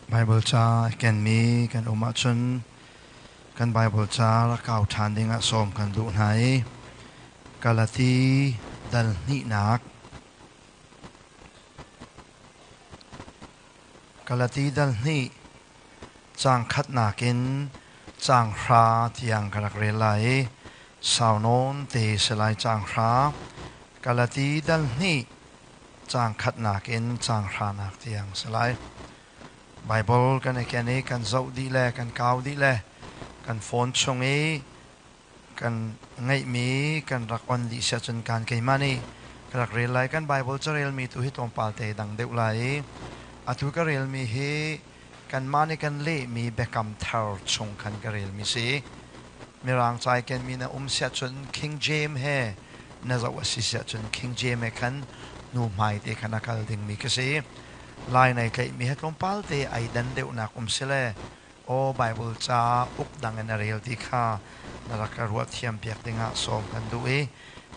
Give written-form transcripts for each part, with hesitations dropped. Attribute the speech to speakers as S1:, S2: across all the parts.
S1: Baibal ca kenmi kan um ahcun kan Baibal ca rak kau ṭhan dingah sawm kan duh hna i Galati dal hnihnak Galati dal hnih caang khatnak in caang hra tiang ka rak rel lai i sau nawn te si lai caang hra Galati dal hnih caang khatnak in caang hranak tiang si lai. Baibal kan i ken i kan zoh dih le kan kau dih le kan phone chung i kan ngeihmi kan rak on dih siah cun kan keimah nih ka rak rel lai. Kan Baibal carelmi tu hi tlawmpal te dang deuh lai i atu ka relmi hi kanmah nih kan lehmi Biakam Thar chung khan ka relmi si. Mirang ca i kenmi na um siah cun King James he na zoh a si siah cun King James he khan hnu hmai te khan a kal dingmi ka si. Lai nai tlaihmi he tlawmpal te ai dan deuhnak um si le aw Bible ca uk dang in a rel ti kha na rak ka ruah thiam piak dingah sawm kan duh i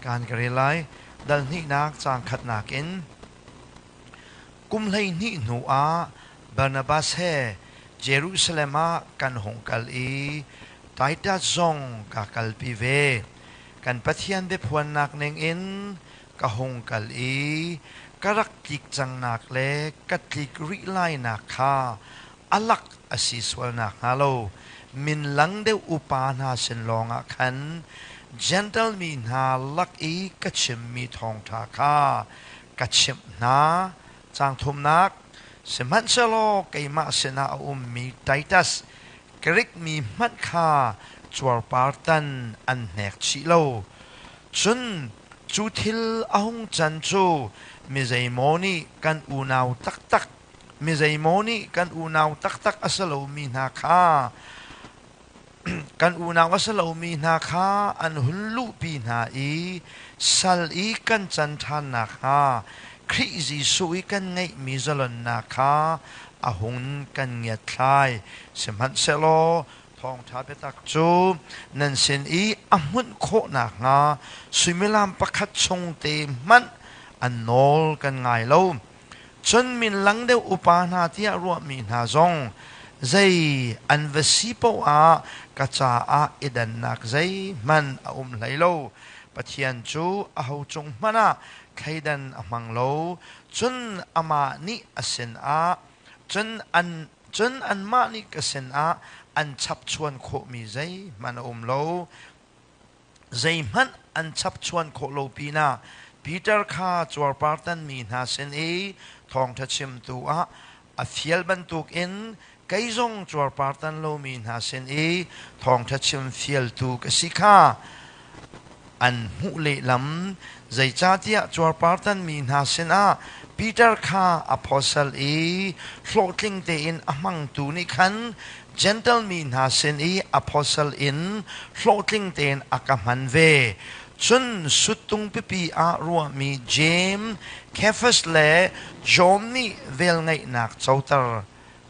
S1: kan ka rel lai. Dal hnihnak caang khatnak in Kum 12 hnu ah Barnabas he Jerusalem ah kan hung kal i Titas zong ka kalpi ve. Kan Pathian biaphuannak ningin ka hung kal i ka rak tlik cangnak le ka tlik rih lainak kha a lak a si sual nakhnga lo minlang deuh upa hna sin lawngah khan Jentail mi hna lak i ka chimmi thawngṭha kha ka chimh hna. Caang thumnak, sihmanhsehlaw keimah sinah a ummi Titus, Grik mi hmanh kha cuarpar tan an hnek chih lo. Cun cu thil a hung can cu mi zeimaw nih kan unau taktak, mi zeimaw nih kan unau taktak a si lomi hna kha kan unau a si lomi hna kha an hun luhpi hna i sal i kan can ṭhan nakhnga Khrih Jesuh i kan ngeihmi zalonnak kha a hun kan ngiatthlai. Sihmanhsehlaw thawngṭha biatak cu nan sin i a hmunh khawh nakhnga suimilam pakhat chung te hmanh an nawl kan ngai lo. Cun minlang deuh upa hna tiah ruahmi hna zong zei an va si paoh ah ka caah i dannak zeihmanh a um hlei lo. Pathian cu aho cung hmanh ah thleidan a hmang lo. Cun amah nih a sinah cun an cun anmah nih ka sinah an chapchuan khawhmi zeihmanh a um lo. Zeihmanh an chapchuan khawh lo pinah Peter kha cuarpar tanmi hna sin i thawngṭha chimtu ah a fial bantukin kei zong cuarpar tan lomi hna sin i thawngṭha chim fialtu ka si kha an hmuh lehlam. Zeicahtiah cuarpar tanmi hna sinah Peter kha apostle i hlawhtling tein a hmangtu nih khan Gentle mi hna sin i apostle in hlawhtling tein a ka hman ve. Cun suttung pipi ah ruahmi Jeim, Kefas le John nih velngeihnak coter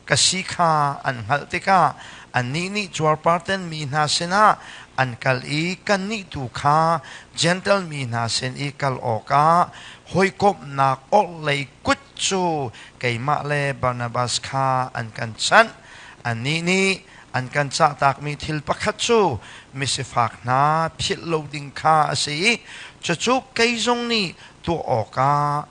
S1: ka si kha an hngalh tikah annih nih cuarparten mi hna sinah an kal i kannih tu kha Gentle mi hna sin i kal awkah hawikomhnak orhlei kut cu keimah le Barnabas kha an kan chanh. Annih nih an kan cahtakmi thil pakhat cu misifak hna philh lo ding kha a si i cucu kei zong nih tuah awkah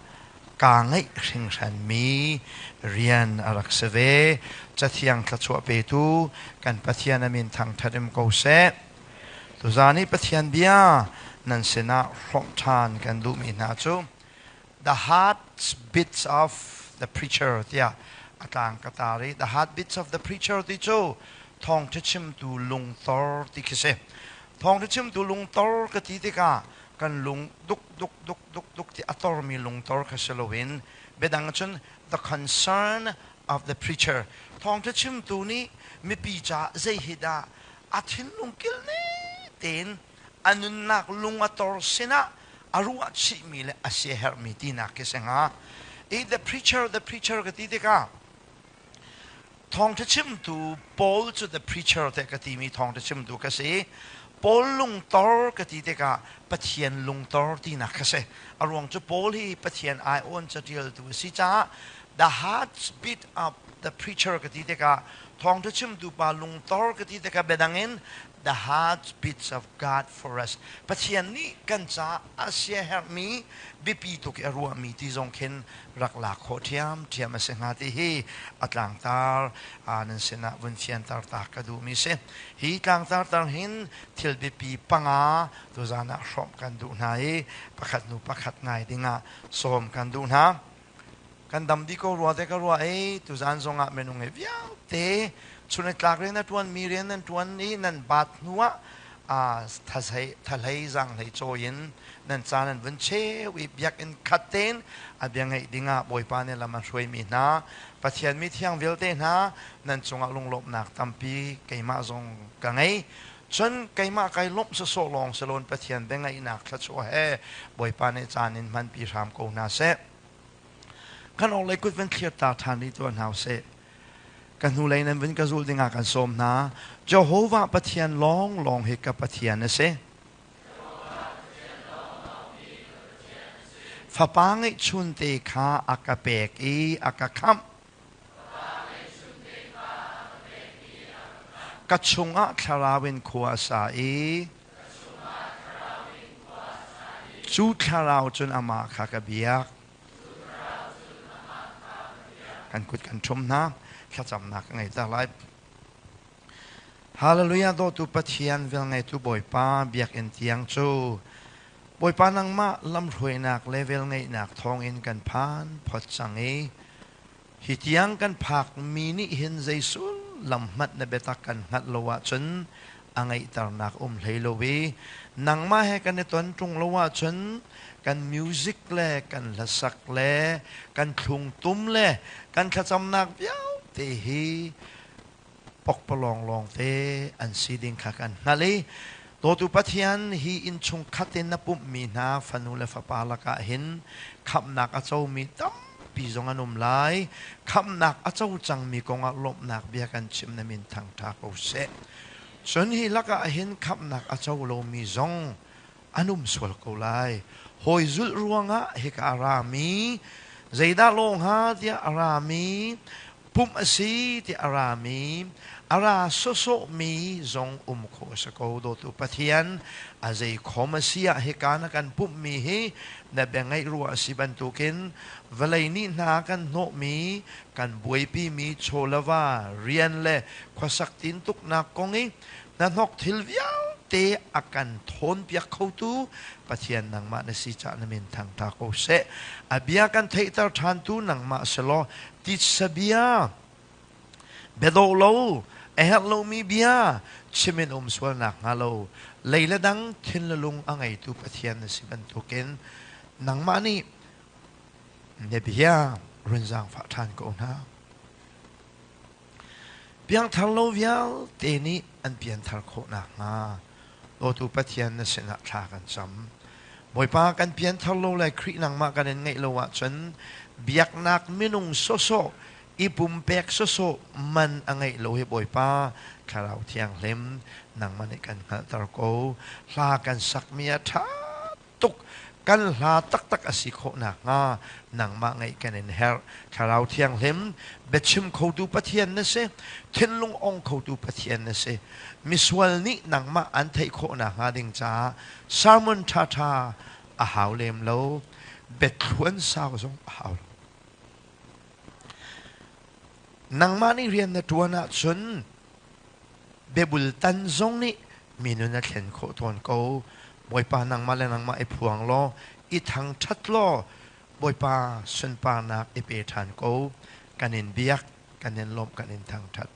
S1: kaa ngeih hringhranmi rian a rak si ve. Cathiang thluachuah petu kan Pathian a min thangṭhat um ko seh. Tuzaan i Pathian bia nan sinah hrawmh ṭhan kan duhmi hna cu The Heartbeats of the Preacher tiah a tlang ka tar i The Heartbeats of the Preacher ti cu thawngṭha chimtu lungtor ti khi si. Thawngṭha chimtu lungtor ka ti tikah kan lung duk duk duk duk duk ti a tormi lungtor kha si loin biadang cun the concern of the preacher thawngṭha chimtu nih mipi caah zei hi dah a thinlung kilne tein a nunnak lung a tor sinah a ruah chihmi le a siaherhmi tinak khi si hnga. I the preacher, the preacher ka ti tikah thawngṭha chimtu Paul cu the preacher te ka timi thawngṭha chimtu ka si. Paul lungtor ka ti tikah Pathian lungtor tinak kha si. A ruang cu Paul hi Pathian aiawn catialtu a si caah The heartbeat of the preacher ka ti tikah thawngtha chimtu pa lungtor ka ti tikah biadang in the heartbeats of God for us. Pathian nih kan ca a siaherhmi biapi tuk i a ruahmi ti zong khin rak lak khawh ṭhiamṭhiam a si hnga ti hi a tlangtar nan sinah vun fianter ta ka duhmi si. Hi tlangtar tar hin thil biapi panga tuzan ah hrawmh kan duh hna i pakhat hnu pakhat ngai dingah sawm kan duh hna. Kan dam dih ko rua te ka ruah i tuzan zongah minung he vialte chun i tlak rian a ṭuanmi rian nan ṭuan i nan baat hnuah thahlei zaanghlei cawi in nan ca nan vun cheu i biakinn khat tein a bia ngaih dingah Bawipa nih lam a hruaimi hna Pathian mi thiang vialte hna nan cungah lunglawmhnak tampi keimah zong ka ngei. Cun keimah kai lawmh sawsawh lawng si loin Pathian biangaihnak thluachuah he Bawipa nih caan in hmanpi hram ko hna seh. Kan orhlei kut van thlir ta ṭhan rih tuah hna usih. Ka hnulei nan vun ka zulh dingah kan sawm hna. Jehovah Pathian lawnglawng hi ka Pathian a si. Fapa ngeihchunte kha a ka pek i a ka khamh. Ka chungah thlarau in khua a sa i cu thlarau cun amah kha ka biak. Kan kut kan ṭhum hna. Thlacamnak ka ngei ter lai. Hallelujah dawtu Pathian velngeitu Bawipa biakinn tiang cu Bawipa nangmah lamhruainak le velngeihnak thawngin kan phan phot cang i hi tiang kan phak mi nih hin zei sullam hmanh na biatak kan hngalh lo ahcun a ngeihternak um hlei lo i nangmah he kan i ton ṭung lo ahcun kan music le kan hlasak le kan thlungtum le kan thlacamnak vialte hi pokpalawng lawngte an si ding kha kan hngalh i dawtu Pathian hi innchung khat in na pumhmi hna fanu le fapa lakah hin khamhnak a comi tampi zong an um lai. Khamhnak a co cangmi kongah lawmhnak bia kan chim na min thangṭha ko seh. Cun hi lakah hin khamhnak a co lomi zong an um sual ko lai. Hawi zulh ruangah hika a rami zeidah lawng hnga tiah a rami pumh a si tiah a rami a ra sawsawhmi zong um khawh a si ko. Dawtu Pathian a zei khom a si ah hika na kan pumhmi hi na bia ngaih ruah a si bantukin vawlei nih hna kan hnawhmi kan buaipimi chawlava rian le khuasak tintuknak kong i hnahnok thil vialte a kan thawnpiak khotu Pathian nangmah na si cah na min thangṭha ko seh. A bia kan theihter ṭhantu nangmah si law titsa bia biadawh lo a herh lomi bia chim in um sual nakhnga lo lei le dang thin le lung a ngeitu Pathian na si bantukin nangmah nih na bia run zaangfah ṭhan ko hna. Piangthar lo vialte nih an pianthar khawh nakhnga dawtu Pathian na sinah thla kan cam. Bawipa kan pianthar lo le Khrih nangmah kan in ngeih lo ahcun biaknak minung sawsawh i pumpek sawsawh man a ngeih lo hi Bawipa Thlarau Thianghlim nangmah nih kan hngalhter ko. Hla kan sakmi a ṭha tuk kan hla taktak a si khawh nakhnga nangmah ngeih kan in herh. Thlarau Thianghlim biachim khotu Pathian na si, thinlung ong khotu Pathian na si. Misual nih nangmah an theih khawh nakhnga ding caah sermon ṭhaṭha a hau lem lo, biathluan sau zong a hau lo. Nangmah nih rian na ṭuan ahcun biabul tan zong nih mi nun a thlen khawh tawn ko. Bawipa nangmah le nangmah i phuang law i thangṭhat law Bawipa sunparnak i pe ṭhan ko. Kan in biak, kan in lawmh, kan in thangṭhat.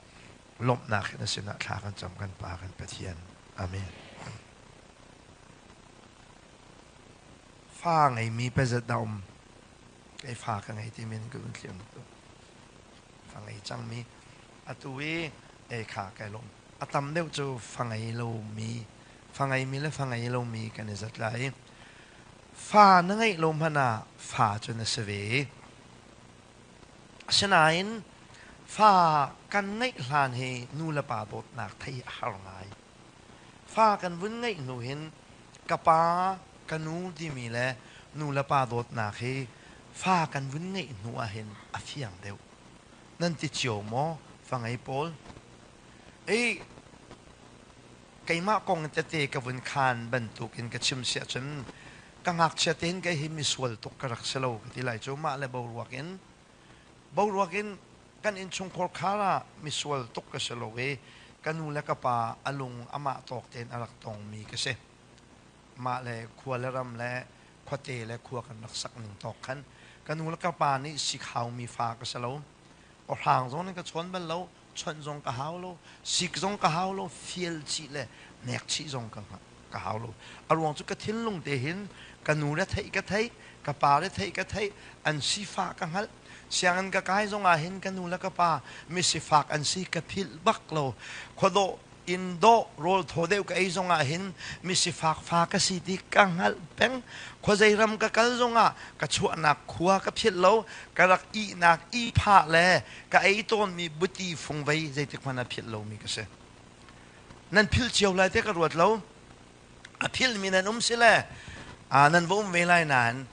S1: Lawmhnak hi na sinah thla kan cam kan Pa kan Pathian. Amen. Fa ngeimi pezat dah um? Kei fa ka ngei ti min ka vun thliam tu. Fa ngei cangmi atu i ei kha kai lawm. A tam deuh cu fa ngei lomi fa ngeimi le fa ngei lomi kan i zat lai. Fa na ngeih lo hmanh ah fa cu na si ve. Asinain fa kan ngeih hlan hi nu le pa dawtnak theih a har ngai. Fa kan vun ngeih hnu hin ka pa, ka nu timi le nu le pa dawtnak hi Fa kan vun ngeih hnu ahhin a fiang deuh. Nan ti cio maw fa ngei pawl? Ei keimah kong tete ka vun khaan bantukin ka chim siah cun ka ngakchia tein kei hi misual tuk ka rak si lo ka ti lai cu. Mah le boruak in boruak in kan innchungkhar khar ah misual tuk ka si lo i ka nu le ka pa a lung amah tawk tein a rak tongmi ka si. Mah le khua le ram le khuate le khua kan rak sak ning tawk khan ka nu le ka pa nih sik haumi fa ka si lo. Awhrang zong nih ka chawn bal lo, chawnh zong ka hau lo, sik zong ka hau lo, fial chih le nek chih zong ka ka hau lo. A ruang cu ka thinlung te hin ka nu le theih ka theih, ka pa le theih ka theih, an sifah ka hngalh. Sianginn ka kai zong ah hin ka nu le ka pa misifak an si ka philh bak lo. Khuadawh inn dawh rawl thaw deuh ka ei zong ah hin misifak fa ka si ti ka hngalh peng. Khuazei ram ka kal zong ah ka chuahnak khua ka philh lo, ka rak ihnak ihphah le ka ei tawnmi buti fungvei zeitik hmanh ah philh lomi ka si. Nan philh cio lai te ka ruat lo. A philhmi nan um si le nan va um ve lai nain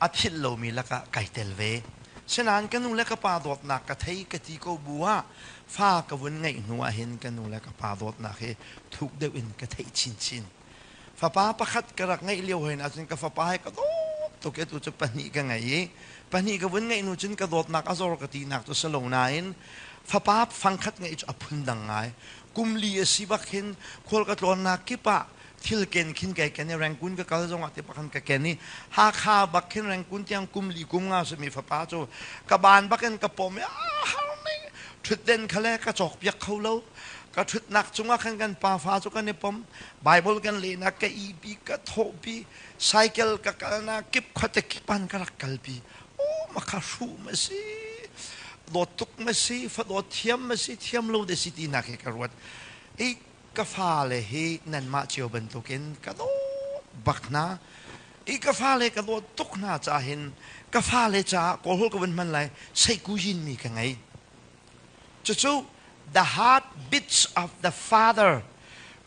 S1: a philh lomi lakah kai tel ve. Sinain ka nu le ka pa dawtnak ka thei ka ti ko bu ah fa ka vun ngeih hnu ah hin ka nu le ka pa dawtnak hi thuk deuh in ka theih chinchin. Fapa pakhat ka rak ngeih lio hin ahcun ka fapa he ka dawt tuk i tu cu pahnih ka ngei i pahnih ka vun ngeih hnu cun ka dawtnak a zor ka tinak cu si lo nain fapa fangkhat ngeih cu a phundang ngai. Kum li a si bak hin khual ka tlawnnak kip ah thil ken khin kai ken i Rangoon ka kal zongah te pakhan ka ken i Hakha bak khin Rangoon tiang kum li kum nga simi fapa cu ka ban bakin ka pom i har ning thutden kha le ka cawk piak kho lo ka thutnak cungah khan kan pa fa cu kan i pom Bible kan lehnak ka ipi ka thawhpi cycle ka kalnak kip khuate kipan ka rak kalpi o makha hru ma si dawt tuk ma si fa dawt thiam ma si thiam lo de si ti nak hi ka ruat i ka fale hi nanmah cio bantukin ka dawt bak hna i ka fale ka dawt tuk hna caah hin ka fale caah kawlhawl ka vun hman lai seikuyin mi ka ngei. Cucu the heart beats of the father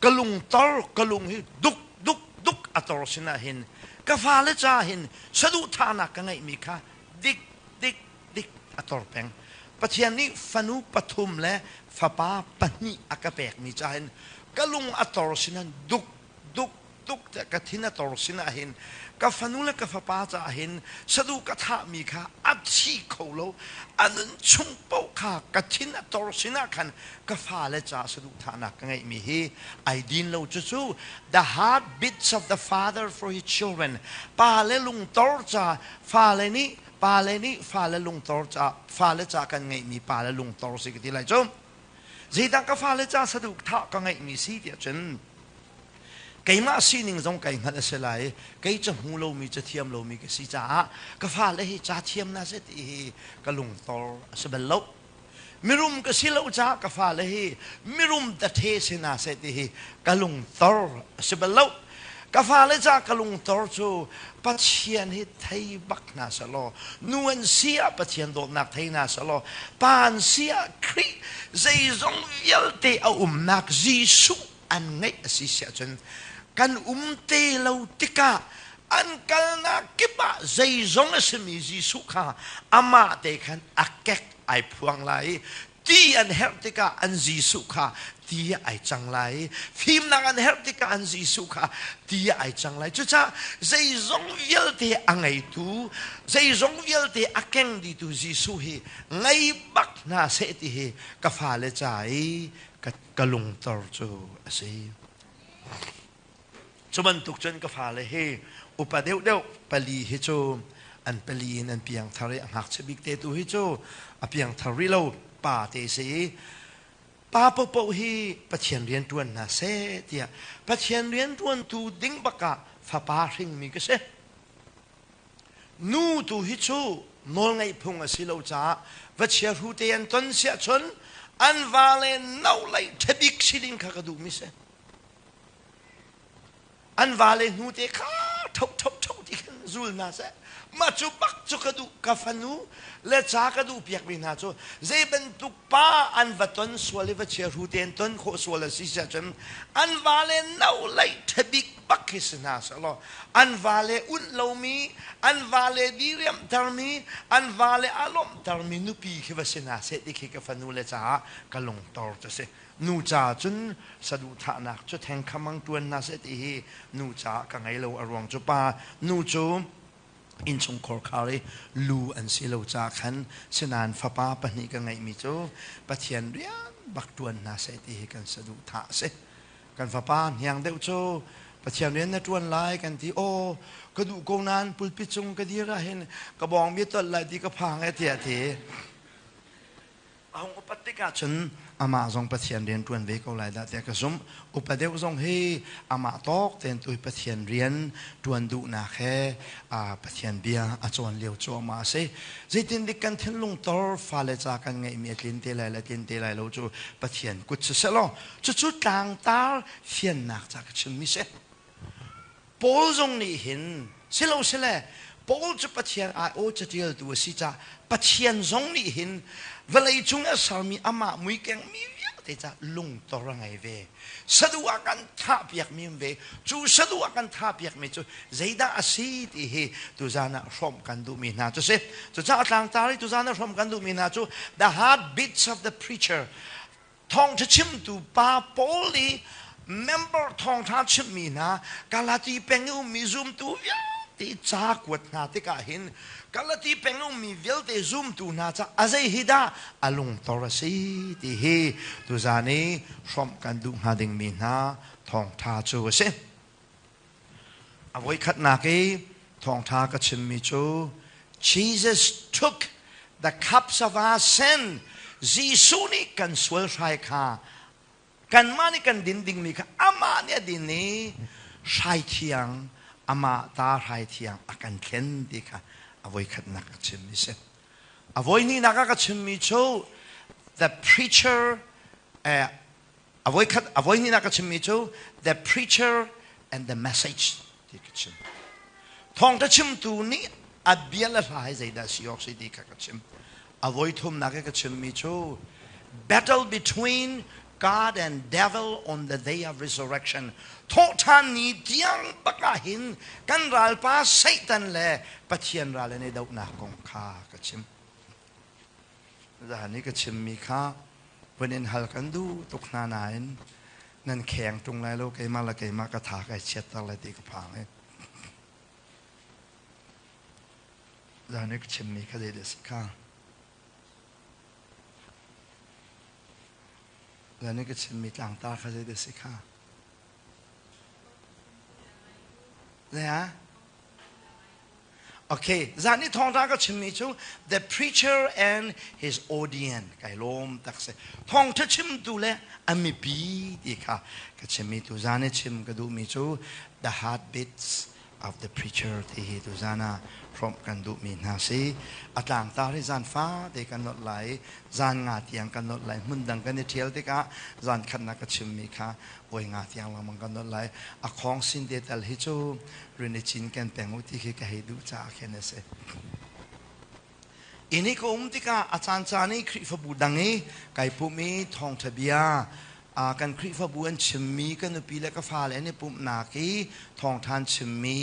S1: ka lungtor ka lung hi duk duk duk a tor sinah hin ka fale caah hin saduhthahnak ka ngeihmi kha dik dik dik a tor peng. Pathian nih fanu pathum le fapa pahnih a ka pekmi caah hin ka lung a tor sinan duk duk duk tiah ka thin a tor sinah hin ka fanu le ka fapa caah hin saduh ka thahmi kha a thi kho lo. A nun chung paoh kha ka thin a tor sinah khan ka fale caah saduh thahnak ka ngeihmi hi ai din lo. Cucu the heart beats of the father for his children, pa le lungtor ca fale nih pale nih fale lungtor ca fale ca kan ngeihmi pale lungtor si ka ti lai cu. Zeidah ka fale ca saduh thah ka ngeihmi si tiah cun keimah sining zong kai hngalh a si lai. Kei ca hmu lomi ca thiam lomi ka si caah ka fale hi ca thiam na se ti hi ka lungtor a si bal lo. Mirum ka si lo caah ka fale hi mirum tathe si na seh ti hi ka lungtor a si bal lo. Ka fale ca ka lungtor cu Pathian hi thei bak hna selaw, nu an si ah Pathian dawtnak thei hna selaw, pa an si ah Khrih zeizong vialte a umnak Jesuh an ngeih a si siah cun kan um te lo tikah an kalnak kip ah zeizong a simi Jesuh kha amah te khan a kek ai phuang lai i ti an herh tikah an Jesuh kha ti ai cang lai i fimnak an herh tikah an Jesuh kha ti ai cang lai. Cucaah zeizong vialte a ngeitu, zeizong vialte a keng ditu Jesuh hi ngei bak hna seh ti hi ka fale ca i ka lungtor cu a si. Cu bantuk cun ka fale hi upa deuhdeuh pali hi cu an pali in an piangthar i a ngakchia bik te tu hi cu a piangthar rih lo pa te si i pa paohpaoh hi Pathian rian ṭuan hna seh tiah Pathian rian ṭuantu ding bak ah fapa hringmi ka si. Nu tu hi cu nawlngaih phung a si lo caah va chiahru te an ton siah cun an vale no lei ṭhabik si ding kha ka duhmi si. An vale hnu te kha tho tho tho ti khan zul hna seh. Mah cu bak cu ka duh. Ka fanu le ca ka duh piakmi hna cu zei bantuk pa an va ton sual i va chiahru te an ton khawh sual a si siah cun an vale no lei ṭhabik. bak khi si hna seh law an vale unh lomi, an vale diriamhtermi, an vale a lawmhtermi nupi khi va si hna seh ti khi ka fanu le caah ka lungtor cu si. Nu ca cun saduhthahnak cu theng khamang ṭuan hna seh ti hi nu caah ka ngei lo a ruang cu pa nu cu innchungkhar khar i lu an si lo ca khan sinain fapa pahnih ka ngeihmi cu Pathian rian bak ṭuan hna seh ti hi kan saduhthah a si. Kan fapa hniang deuh cu Pathian rian na ṭuan lai kan ti. Aw, ka duh ko nain pulpit cung ka dir ahhin ka bawng bia tolh lai ti ka phang e tiah a ti. A hung upat tikah cun amah zong Pathian rian ṭuan ve ko lai dah tiah ka zumh. Upa deuh zong hi amah tawk tein tu hi Pathian rian ṭuan duhnak he Pathian bia a cawn lio cuahmah a si. Zeitindik kan thinlung tor fale ca kan ngeihmi a tlin te lai le tlin te lai lo cu Pathian kut siseh law cucu tlangtar fiannak ca ka chimmi si. Paul zong nih hin silo sile Paul cu Pathian ai-aw catialtu a si caah Pathian zong nih hin vawlei cung a sermi amah muikeng mi vialte ca lungtor a ngei ve. Saduh ah kan thahpiakmi um ve. Cu saduh ah kan thahpiakmi cu zeidah a si ti hi tuzan ah hrawmh kan duhmi hna cu si. Cucaah tlangtar i tuzan ah hrawmh kan duhmi hna cu the heartbeats of the preacher Thawngṭha chimtu pa Paul i member thawngṭha chimhmi hna Galati peng i ummi zumtu vialte ca kuat hna tikah hin Galati peng i ummi vialte zumtu hna ca a zei hi dah a lungtor a si ti hi tuzan i hrawmh kan duh hnga dingmi hna thawngṭha cu a si. A voikhatnak i thawngṭha ka chimmi cu Jesus took the cups of our sin. Jesuh nih kan sual hrai kha kanmah nih kan din dingmi kha amah nih a din i hrai thiang amah ta hrai thiang a kan thlen ti kha a voikhatnak a chimmi si. A voihnihnak a ka chimmi cu the preacher A voikhat a voihnihnak ka chimmi cu the preacher and the message ti ka chim. Thawngṭha chimtu nih a bia le hla hi zeidah si awk si ti kha ka chim. A voithumnak i ka chimmi cu battle between God and devil on the day of resurrection. Thawhṭhan ni tiang bak ah hin kan ralpa Satan le Pathian ral an i dohnak kong kha ka chim. Zahan i ka chimmi kha vun in hal kan duh tuk hna nain nan kheng ṭung lai lo keimah le keimah ka tha kai chiatter lai ti ka phang i zahan i ka chimmi kha zeidah a si kha zahan i ka chimmi tlangtar kha zeidah a si kha Zei ah? Okay, zan i thawngṭha ka chimmi cu the preacher and his audience kai lawm tak si. Thawngṭha chimtu le a mipi ti kha ka chimmi tu zan i chim ka duhmi cu the heartbeats of the preacher ti hi tu zan ah hrawmh kan duhmi hna si. A tlangtar hi zan fate kan nolh lai, zan nga tiang kan nolh lai, hmun dang kan i ṭhial tikah zan khatnak ka chimmi kha voi nga tiang lengmang kan nolh lai. A khawng sin te tal hi cu rin i cinken peng u ti khi ka hei duh caah khin a si. Inn i ka um tikah a caancaan i Khrihfabu dang i kai pumh i thawngṭha bia kan Khrihfabu an chimmi ka nupi le ka fale an i pumhnak i thawngṭha an chimmi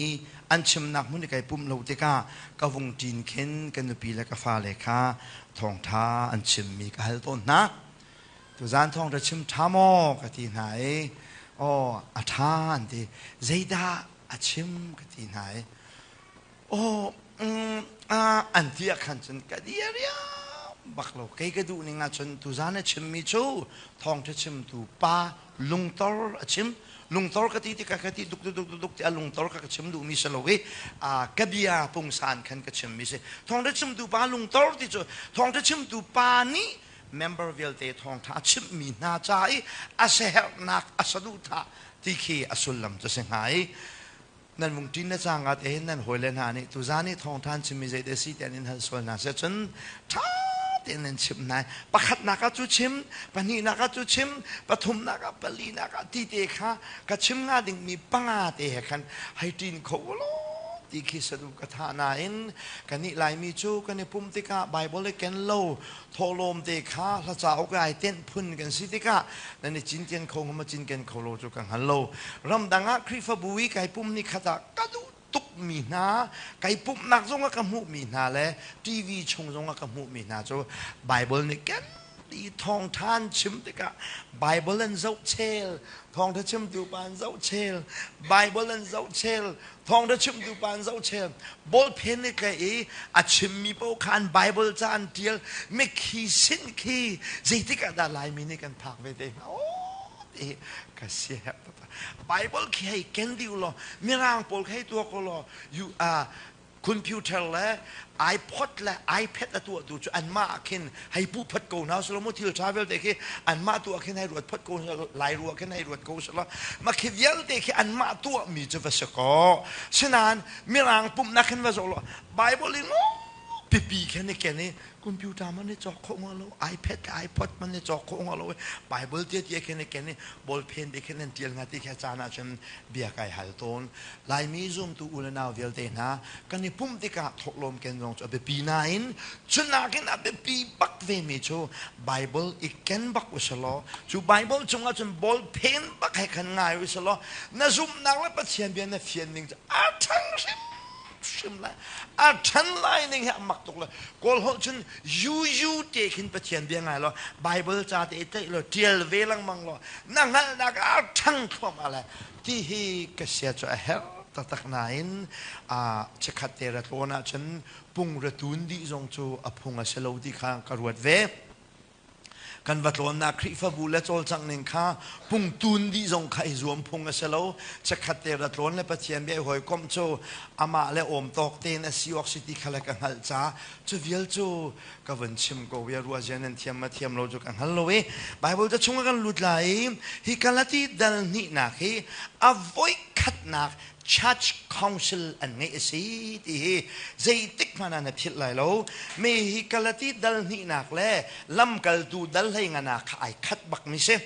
S1: an chimnak hmun i kai pumh lo tikah ka vung ṭin khin ka nupi le ka fale kha thawngṭha an chimmi ka hal tawn hna. Tuzaan thawngṭha chim ṭha maw ka ti hna i aw a ṭha an ti. Zeidah a chim ka ti hna i aw an ti ah khan cun ka diariam bak lo. Kei ka duh ning ahcun tuzaan a chimmi cu thawngṭha chimtu pa lungtor a chim. Lungtor ka ti tikah ka ti duk duk duk duk ti a lungtor ka ka chim duhmi si lo i ka bia pungsan khan ka chimmi si. Thawngṭha chimtu pa lungtor ti cu thawngṭha chimtu pa nih member vialte thawngṭha a chimhmi hna ca i a siaherhnak a saduhthah ti khi a sullam cu si hnga i nan vung ṭin le cangka te hin nan hawile hna nih tuzaan i thawngṭha an chimmi zei te si ti an in hal sual hna seh cun ṭha tein nan chimh hna pakhatnak ah cu chim pahnihnak ah cu chim pathumnak ah palinak ah ti te kha ka chim hnga dingmi panga te he khan hei ṭin kho u law. Ti khi sadu ka thah nain kannih Laimi cu kan i pumh tikah Bible i ken lo thawhlawm te kha hla cauk ai tenh phun kan si tikah nan i cinken kho hnga maw cinken kho lo cu ka hngal lo. Ramdang ah Khrihfabu i kai pumh ni khat ah ka duh tukmi hna, kai pumhnak zong ah ka hmuhmi hna le TV chung zong ah ka hmuhmi hna cu Bible nih ken ti thawngṭha an chim tikah Bible an zoh chel, thawngṭha chimtu pa an zoh chel, Bible an zoh chel, thawngṭha chimtu pa an zoh chel. Bawlphen i tlaih i a chimmi paoh kha an Bible ca an ṭial. Mikhi sin khi zeitik ah dah Laimi nih kan phak ve te hnga? Aw ti ka siaherh taktak. Bible khi hei ken dih u law, Mirang pawl khi hei tuah ko law, you, computer le iPod le iPad a tuahtu cu anmah ah khin hei puh phot ko hna selaw mu thil ṭha vialte khi anmah tuah khin hei ruat phot ko lai rua khin hei ruat ko selaw mah khi vialte khi anmah tuahmi cu va si kaw sinain mirang pumhnak khin va zoh law Bible in pipi khin i ken i computer man i cawk khawh hnga lo iPad le iPod man i cawk khawh hnga lo Bible tia tia khin i ken i ballpen te khin an ṭial hnga ti khi a caan ahcun bia kai hal tawn. Laimi zumtu u le nau vialte hna, kan i pumh tikah thawhlawm ken zong cu a biapi nain cu nakin a biapi bak vemi cu Bible i ken bak usalaw cu Bible chungah cun ballpen bak he khan ngai usalaw na zumhnak le Pathian bia na fian ning cu a ṭhang hrim hrim lai. A ṭhan lai ning hi a mak tuk lai. Kawl holh cun yu te khin Pathian bia ngai law Bible ca te i tlaih law ṭial ve lengmang law na hngalhnak a ṭhang thluahmah lai. Ti hi ka sia cu a herh taktak nain chikkhat te ra tlawn ahcun pung ra tun dih zong cu a phung a si lo ti kha ka ruat ve. Kan va tlawnnak Khrihfabu le cawlcangh ning kha pungtun dih zong kha i zuam phung a si lo. Chikkhat te ra tlawn le Pathian bia i hawikomh cu amah le awm tawk tein a si awk si ti kha le ka hngalh caah cu vial cu ka vun chim ko bia ruah zia nan thiam ma thiam lo cu ka hngal lo i Bible ca chung ah kan lut lai i hi Galati dal hnihnak hi a voikhatnak church council an ngeih a si ti hi zeitik hmanh ah na philh lai lo. Mi hi Galati dal hnihnak le lamkaltu dal hlei nganak kha ai khat bak mi si.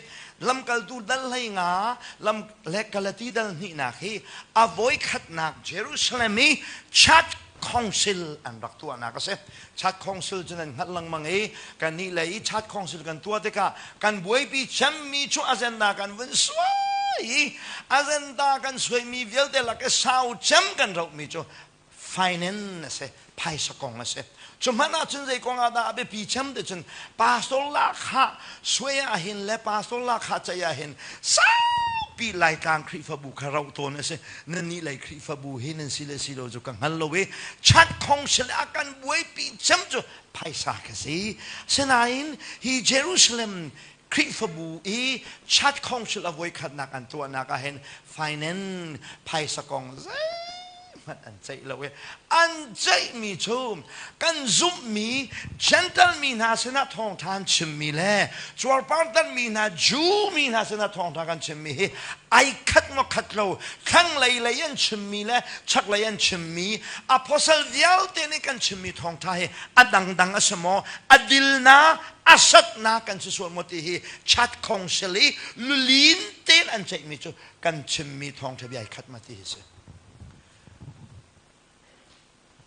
S1: Lamkaltu dal hlei nga lam le Galati dal hnihnak hi a voikhatnak Jerusalem i church council an rak tuahnak a si. Church council cu nan hngalh lengmang i kannih lei i church council kan tuah tikah kan buaipi cemmi cu agenda kan vun suai i agenda kan suaimi vialte lak i sau cem kan rohmi cu finance a si, phaisa kong a si. Cu hmanh ahcun zei kong ah dah a biapi cem ti cun pastor lahkhah suai ah hin le pastor lahkhah ceih ah hin saupi Laitlang Khrihfabu kha roh tawn a si. Nannih lei Khrihfabu hi nan si le si lo cu ka hngal lo i chat council a kan buaipi cem cu phaisa ka si. Sinain hi Jerusalem Khrihfabu i chat council a voikhatnak an tuahnak ah hin finance phaisa kong zeihmanh an ceih lo i an ceihmi cu kan zumhmi Gentle mi hna sinah thawngṭha an chimmi le cuarpartan mi hna Jew mi hna sinah thawngṭha kan chimmi hi ai khat maw khat lo, thlanglei lei an chimmi le chaklei an chimmi apostle vialte nih kan chimmi thawngṭha hi a dangdang a si maw, a dilna a satna kan si sual maw ti hi chat council i lulin tein an ceihmi cu kan chimmi thawngṭha bia ai khat ma ti hi si.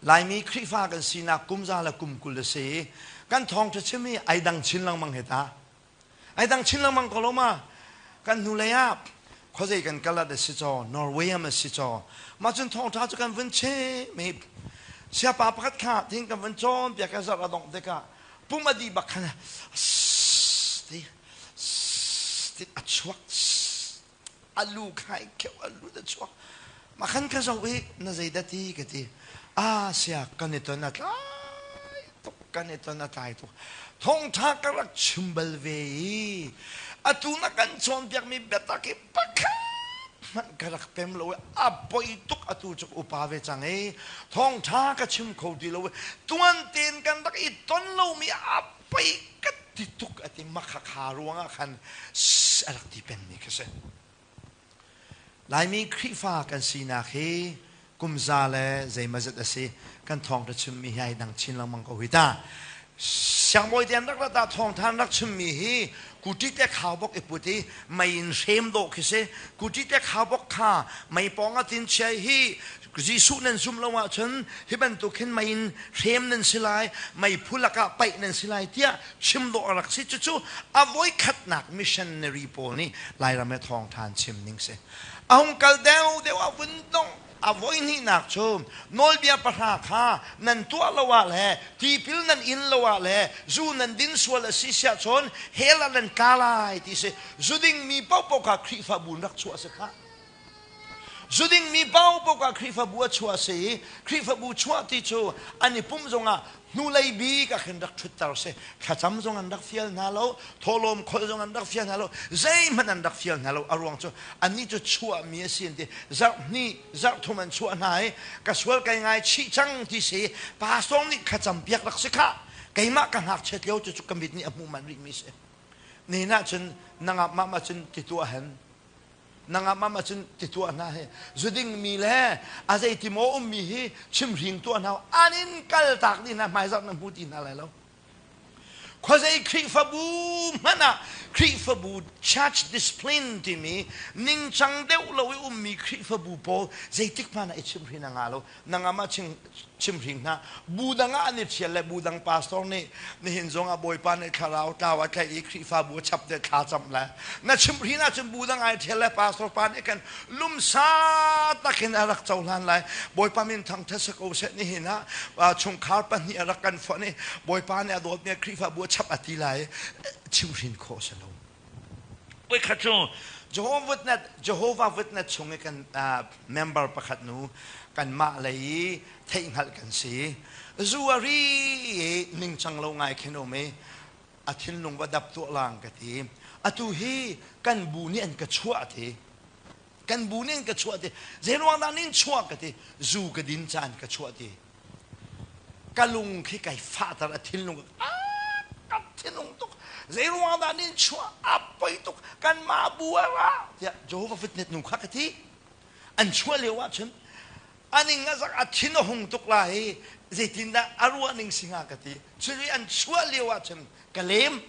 S1: Laimi Khrihfa kan sinak kum za le kum 20 a si i kan thawngṭha chim hi ai dang chin lengmang he ta. Ai dang chin lengmang ko lo ma. Kan hnulei ah khuazei kan kal ah si caw, Norway am a si caw. Mah cun thawngṭha cu kan vun chim i siapa pakhat kha tin kan vun cawnpiak i zarh a dongh tikah pum a dih bak khan ti ti a chuak a lu khai kheuh a lu a chuak mah khan ka zoh i na zeidah ti ka ti a sia kan i ton a tlai tuk kan i ton a tlai tuk thawngṭha ka rak chim bal ve i atu na kan cawnpiakmi biatak hi pakhat hmanh ka rak pem lo i a poi tuk atu cu upa ve cang i thawngṭha ka chim kho ti lo i tuan tein kan rak i ton lomi a poi ka ti tuk a ti makhakha ruangah khan a rak ti pengmi khi si. Laimi Khrihfa kan sinak hi kum za le zeimazat a si kan thawngṭha chimmi hi ai dang chin lengmang ko hi ta. Siangbawi te an rak rat ah thawngtha an rak chimmi hi kuti te khaubawk i put i mei in hrem dawh khi si. Kuti te khaubawk kha mei pawng ah tin chia hi Jesuh nan zum lo ahcun hi bantuk hin mei in hrem nan si lai, mei phu lakah paih nan si lai tiah chim dawh a rak si. Cucu a voikhatnak missionary pawl nih Lairam he thawngtha an chim ning si. A hung kal deuhdeuh ah vun dongh a voihnihnak cu nawlbia pahra kha nan tuah lo ah le tipil nan in lo ah le zu nan din sual a si siah cun hell ah nan tla lai ti si. Zu dingmi paohpaoh kha Khrihfabu in rak chuah a si khah. Zu dingmi paohpaoh kha Khrihfabu a chuah a si i Khrihfabu chuah ti cu an i pumh zongah hnulei bik ah khin rak ṭhutter si. Thlacam zong an rak fial hna lo, thawhlawm kholh zong an rak fial hna lo, zeihmanh an rak fial hna lo. A ruang cu annih cu chuahmi a si an ti. Zarh hnih, zarh thum an chuah hna i ka sual kai ngai chih cang ti si. Pastor nih thlacam piak rak si khah. Keimah ka ngakchiat lio cu cu ka mit nih a hmuh manh rihmi si. Nihin ah cun nangah mah mah cun ti tuah hen. Nangah mah mah cun ti tuah hna hi zuding mi le a zeiti maw ummi hi chimhring tuah hna an in kal tak dih hna hmaizarh na hmu ti hna lai lo. Khuazei Khrihfabu hmanh ah Khrihfabu church discipline timi ningcang deuh lo i ummi Khrihfabu pawl zeitik hmanh ah i chimhrin a ngah lo. Nangah mah chimhring hna. Bu dang ah an i ṭhial le bu dang pastor nih nihin zong ah Bawipa nih thlarau tlau a tlaih i Khrihfabu a chap te thla camh le na chimhrin ahcun bu dang ai ṭhial le pastor pa nih khan lumsa takin a rak cohlan lai. Bawipa min thangṭhat si ko seh nihin ah chungkhar pahnih a rak kan fonh i Bawipa nih a dawtmi Khrihfabu a chap a ti lai. Chimhrin khawh si lo. Voikhat cu Jehovah Witness, Jehovah Witness chung i kan member pakhat nu kanmah lei i theihhngalh kan si. Zu a ri i ningcang lo ngai khin um i a thinlung va dap tuah lang ka ti. Atu hi kan bu nih an ka chuah ti. Kan bu nih an ka chuah ti. Zeiruang dah nin chuah ka ti. Zu ka din caan ka chuah ti. Ka lung khi kai fahter a thinlung ka thinlung tuk. Zeiruang dah nin chuah a poi tuk kanmah bu a ra tiah Jehovah Witness nu kha ka ti. An chuah lio ahcun aning a zak a thin a hung tuk lai i zeitindah a ruah ning si hnga ka ti. Cun an chuah lio ahcun ka lem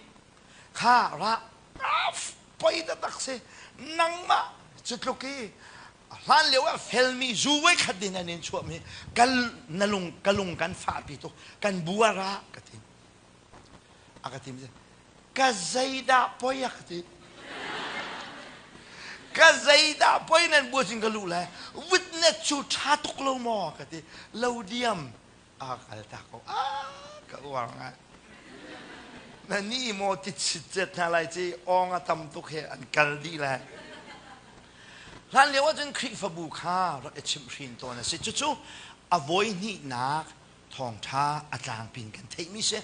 S1: kha ra poi taktak si nangmah cu tluk i hlan lio ah felmi zu voi khat din an in chuahmi kal na lung ka lung kan fahpi tuk kan bu a ra ka ti a ka ti ka zeidah poi a ka ti ka zeidah poi nan bu cin ka lu le witness cu ṭha tuk lo maw ka ti lo diam a kal ta ko a ka uar ngai na ni maw ti chit hna lai ci ong a tam tuk he an kal dih lai hlan lio ahcun Khrihfabu kha rak i chimhhrin tawn a si cucu a voi hnihnak thawngṭha a tlangpi in kan theihmi si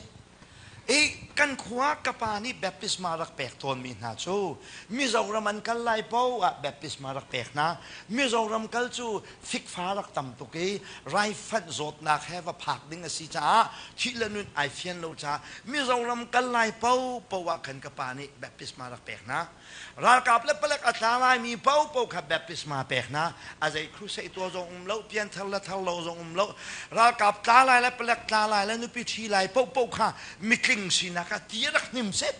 S1: i kan khua ka pa nih baptisma rak pek tawnmi hna cu Mizoram an kal lai paoh ah baptisma rak pek hna. Mizoram kal cu fikfa rak tam tuk i raifanh zawtnak he va phak ding a si caah thih le nun ai fian lo caah Mizoram kal lai paoh paoh ah khan ka pa nih baptisma rak pek hna. Ralkap le palek a tla laimi paohpaoh kha baptisma pek hna. A zei crusade tuah zong um lo, pianthar le thar lo zong um lo. Ralkap tla lai le palek tla lai le nupi ṭhi lai paohpaoh kha mitling sinak ah ti a rak hnim set.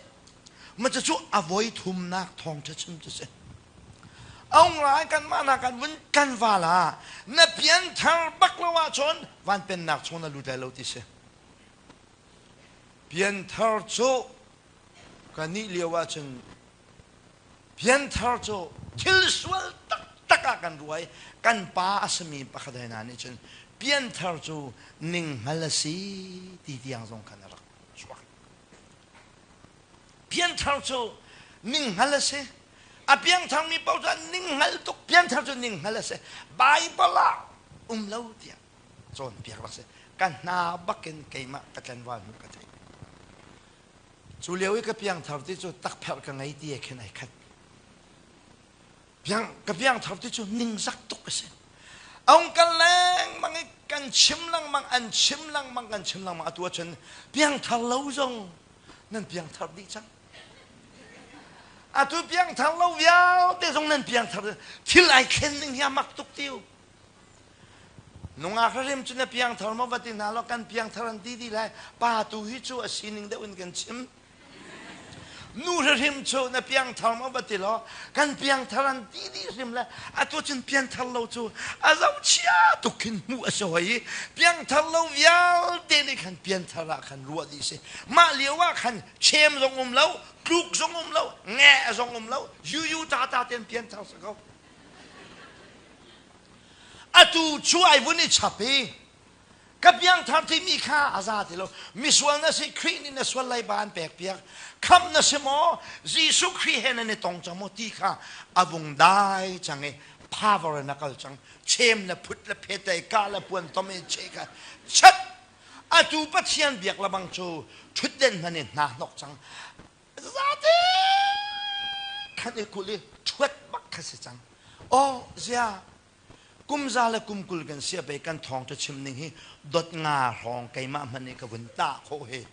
S1: Ma cucu a voi thumnak thawngṭha chim cu si. Aung lai kanmah nak kan vun kan val ah na pianthar bak lo ahcun van pennak chung na lut lai lo ti si. Pianthar cu kan nih lio ahcun pianthar cu thil sual taktak ah kan ruai kan pa a simi pakhat he hna nih cun pianthar cu ninghngal a si ti tiang zong khan a rak chuak. Pianthar cu ninghngal a si. A piangtharmi paoh cu an ninghngal tuk. Pianthar cu ninghngal a si. Baibal ah um lo tiah cawnpiak rak si. Ka hna bakin keimah ka tlanval hnu ka theih. Cu lio i ka piangthar ti cu takpherh ka ngei ti he khin ai khat. Piang, ka piangthar ti cu ningzak tuk a si. Aung kal lengmang i kan chim lengmang, an chim lengmang, kan chim lengmang. Atu ahcun piangthar lo zong nan piangthar dih cang. Atu piangthar lo vialte zong nan piangthar. Thil ai thlen ning hi a mak tuk tiu. Nungak hrim cu na piangthar maw va ti hna law kan piangthar an ti dih lai. Pa tu hi cu a sining deuh in kan chim. Nu hrim cu na piangthar maw va ti law kan piangthar an ti dih hrim le atu cun piangthar lo cu a zohchia tuk khin hmuh a si hoi i piangthar lo vialte nih khan piangthar ah khan ruah dih si. Mah lio ah khan chem zong um lo, tluk zong um lo, nge zong um lo, yu ta ta ten piangthar si ko. Atu cu ai vun i chap i ka piangthar timi kha a za ti lo. Misual na si, Khrih nih na sual leiba an pek piak. Khamh na si maw? Jesuh Khrih he nan i tong cang maw ti kha a vung dai cang i power in a kal cang. Chem le phut le phet le ka le puan tom in che kha chat atu Pathian biak lebang cu ṭhutden hman in hna hnok cang. Zate khan i kulh i ṭhuat bak kha si cang. Aw zia kum za le kum 20 kan sia pei kan thawngṭha chim ning hi dot nga hrawng keimah hmanh nih ka vun tah khawh hi.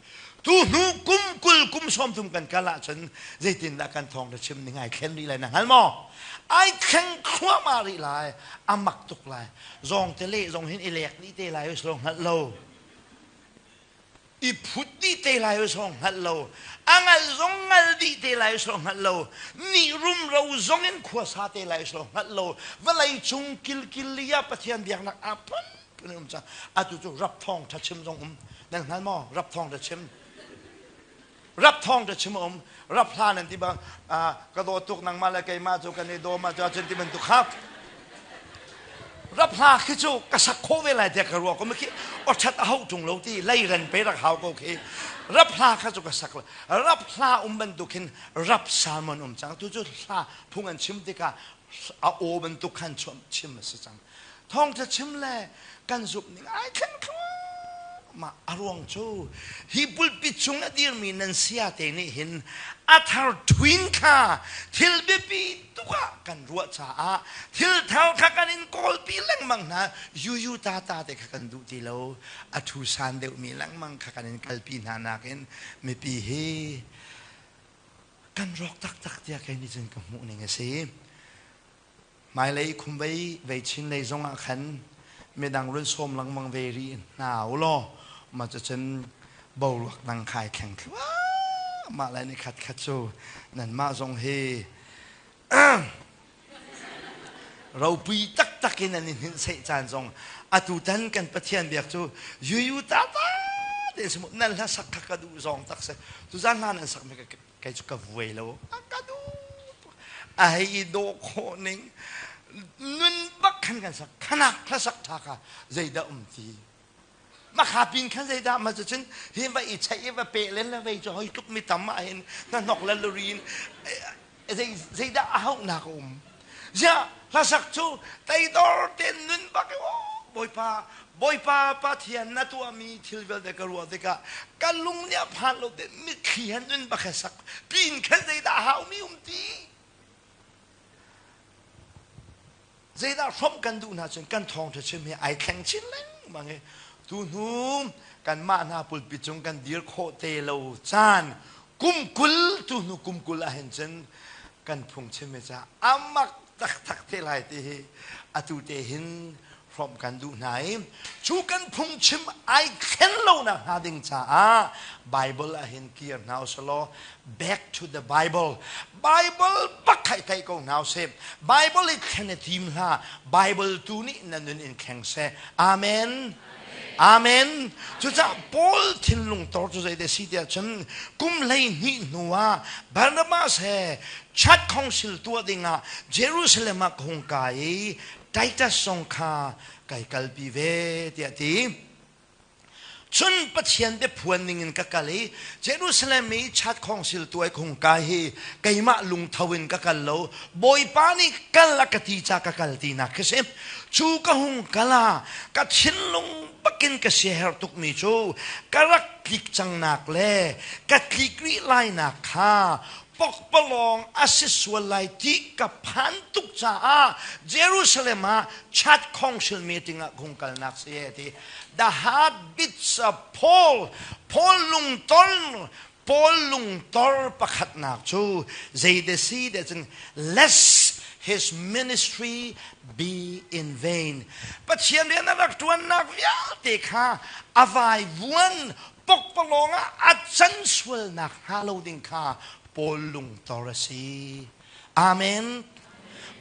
S1: Tu hnu kum 20 kum 30 kan kal ahcun zeitindah kan thawngṭha chim ning ai thlen rih lai na hngal maw? Ai thleng thluahmah rih lai. A mak tuk lai. Zawng te leh zong hin i lek dih te lai lo hngalh lo. I phut dih te lai zong hngalh lo. A ngal zong ngal dih te lai zong hngalh lo. Nih rumro zong in khua sa te lai zong hngalh lo. Vawlei cung kilkil li ah Pathian biaknak a phunphun um cang. Atu cu rap thawng ṭha chim zong um. Nan hngal maw? Rap thawng ṭha chim. Rap thawng ṭha chim um. Rap hla nan ti bang ka daw tuk nangmah le keimah cu kan i daw ma cu ahcun ti bantuk kha. Rap hla khi cu ka sak khawh ve lai tiah ka ruah ko khi awṭhat a hauh ṭung lo ti leiren pe rak hau ko khi. Rap hla kha cu ka sak lo. Rap hla um bantuk hin rap salmon um cang. Tu cu hla phung an chim tikah a aw bantuk khan chim a si cang. Thawngṭha chim le kan zumh ning ai thleng thluahmah. A ruang cu hi pulpit chung a dirmi nan saya te nih hin a thar twin kha thil biapi tuk ah kan ruah caah thil thar kha kan in kawlpi lengmang hna. Yuyu ta ta te kha kan duh ti lo. A thu san deuhmi lengmang kha kan in kalpi hna nakin mipi hi kan rawk taktak tiah kei nih cun ka hmuh ning a si. Hmailei khumvei vei chin lei zongah khan midang run sawm lengmang ve rih hna u law mah cucun boruak dang khai thleng thluahmah lai ni khat khat cu nanmah zong hi ropui taktak in an i hninhseih caan zong atutan kan Pathian biak cu yuyu tata te si mu nan hla sak kha ka duh zong tak si tuzan hla nan sak mi kei cu ka vuai lo a ka duh a hei i dawh khawh ning nun bak khan kan sak khanak hlasak ṭha kha zeidah um ti makha pin khan zeidah ma cu cun hi va i cheih i va pe len le vei cu hoi tluk mi tam ah hin hnahnok le lurin zei zeidah a hauhnak a um ziah hlasak cu teidor ten nun bak i bawipa bawipa pathian na tuahmi thil vialte ka ruah tikah ka lung nih a phan lo te mitthli han nun bak he sak pin khan zeidah haumi um ti zeidah hrawmh kan duh hna cun kan thawngṭha chim hi ai thleng chin lengmang i tu hnu kanmah hna pulpit cung kan dir khawh te lo caan kum 20 tu hnu kum 20 ah hin cun kan phungchim hi ca amak taktak te lai ti hi atu te hin hrawmh kan duh hna i cu kan phungchim ai thlen lonak hnga ding caah Bible ah hin kir hna usalaw back to the Bible Bible bak khai thei ko hna usih Bible i thlen i tim hlah Bible tu nih na nun in thleng seh amen Amen. Cucaah Paul thinlung tor cu zei si tiah cun kum 12 hnu ah Barnabas he Church Council tuah dingah Jerusalem ah ka hung kai i Titus zong kha kai kalpi ve tiah ti. Cun Pathian biaphuan ningin ka kal i Jerusalem i Church Council tuah i ka hung kai hi keimah lungtho in ka kal lo Bawipa nih kal a ka ti ca ka kal tinak khi si. Cu ka hung kal ah ka thinlung bakin ka siaherh tukmi cu ka rak tlik cangnak le ka tlik rih lainak kha pokpalawng a si sual lai ti ka phan tuk caah Jerusalem ah Church Council meeting ah hung kalnak si e ti. The heartbeats of Paul, Paul lungton, Paul lungtor pakhatnak cu zei de si de cun less. his ministry be in vain. Pathian rian a rak ṭuannak vialte kha a vaivuan pokpalawng ah a can sualnak hnga lo ding kha Paul lungtor a si. Amen.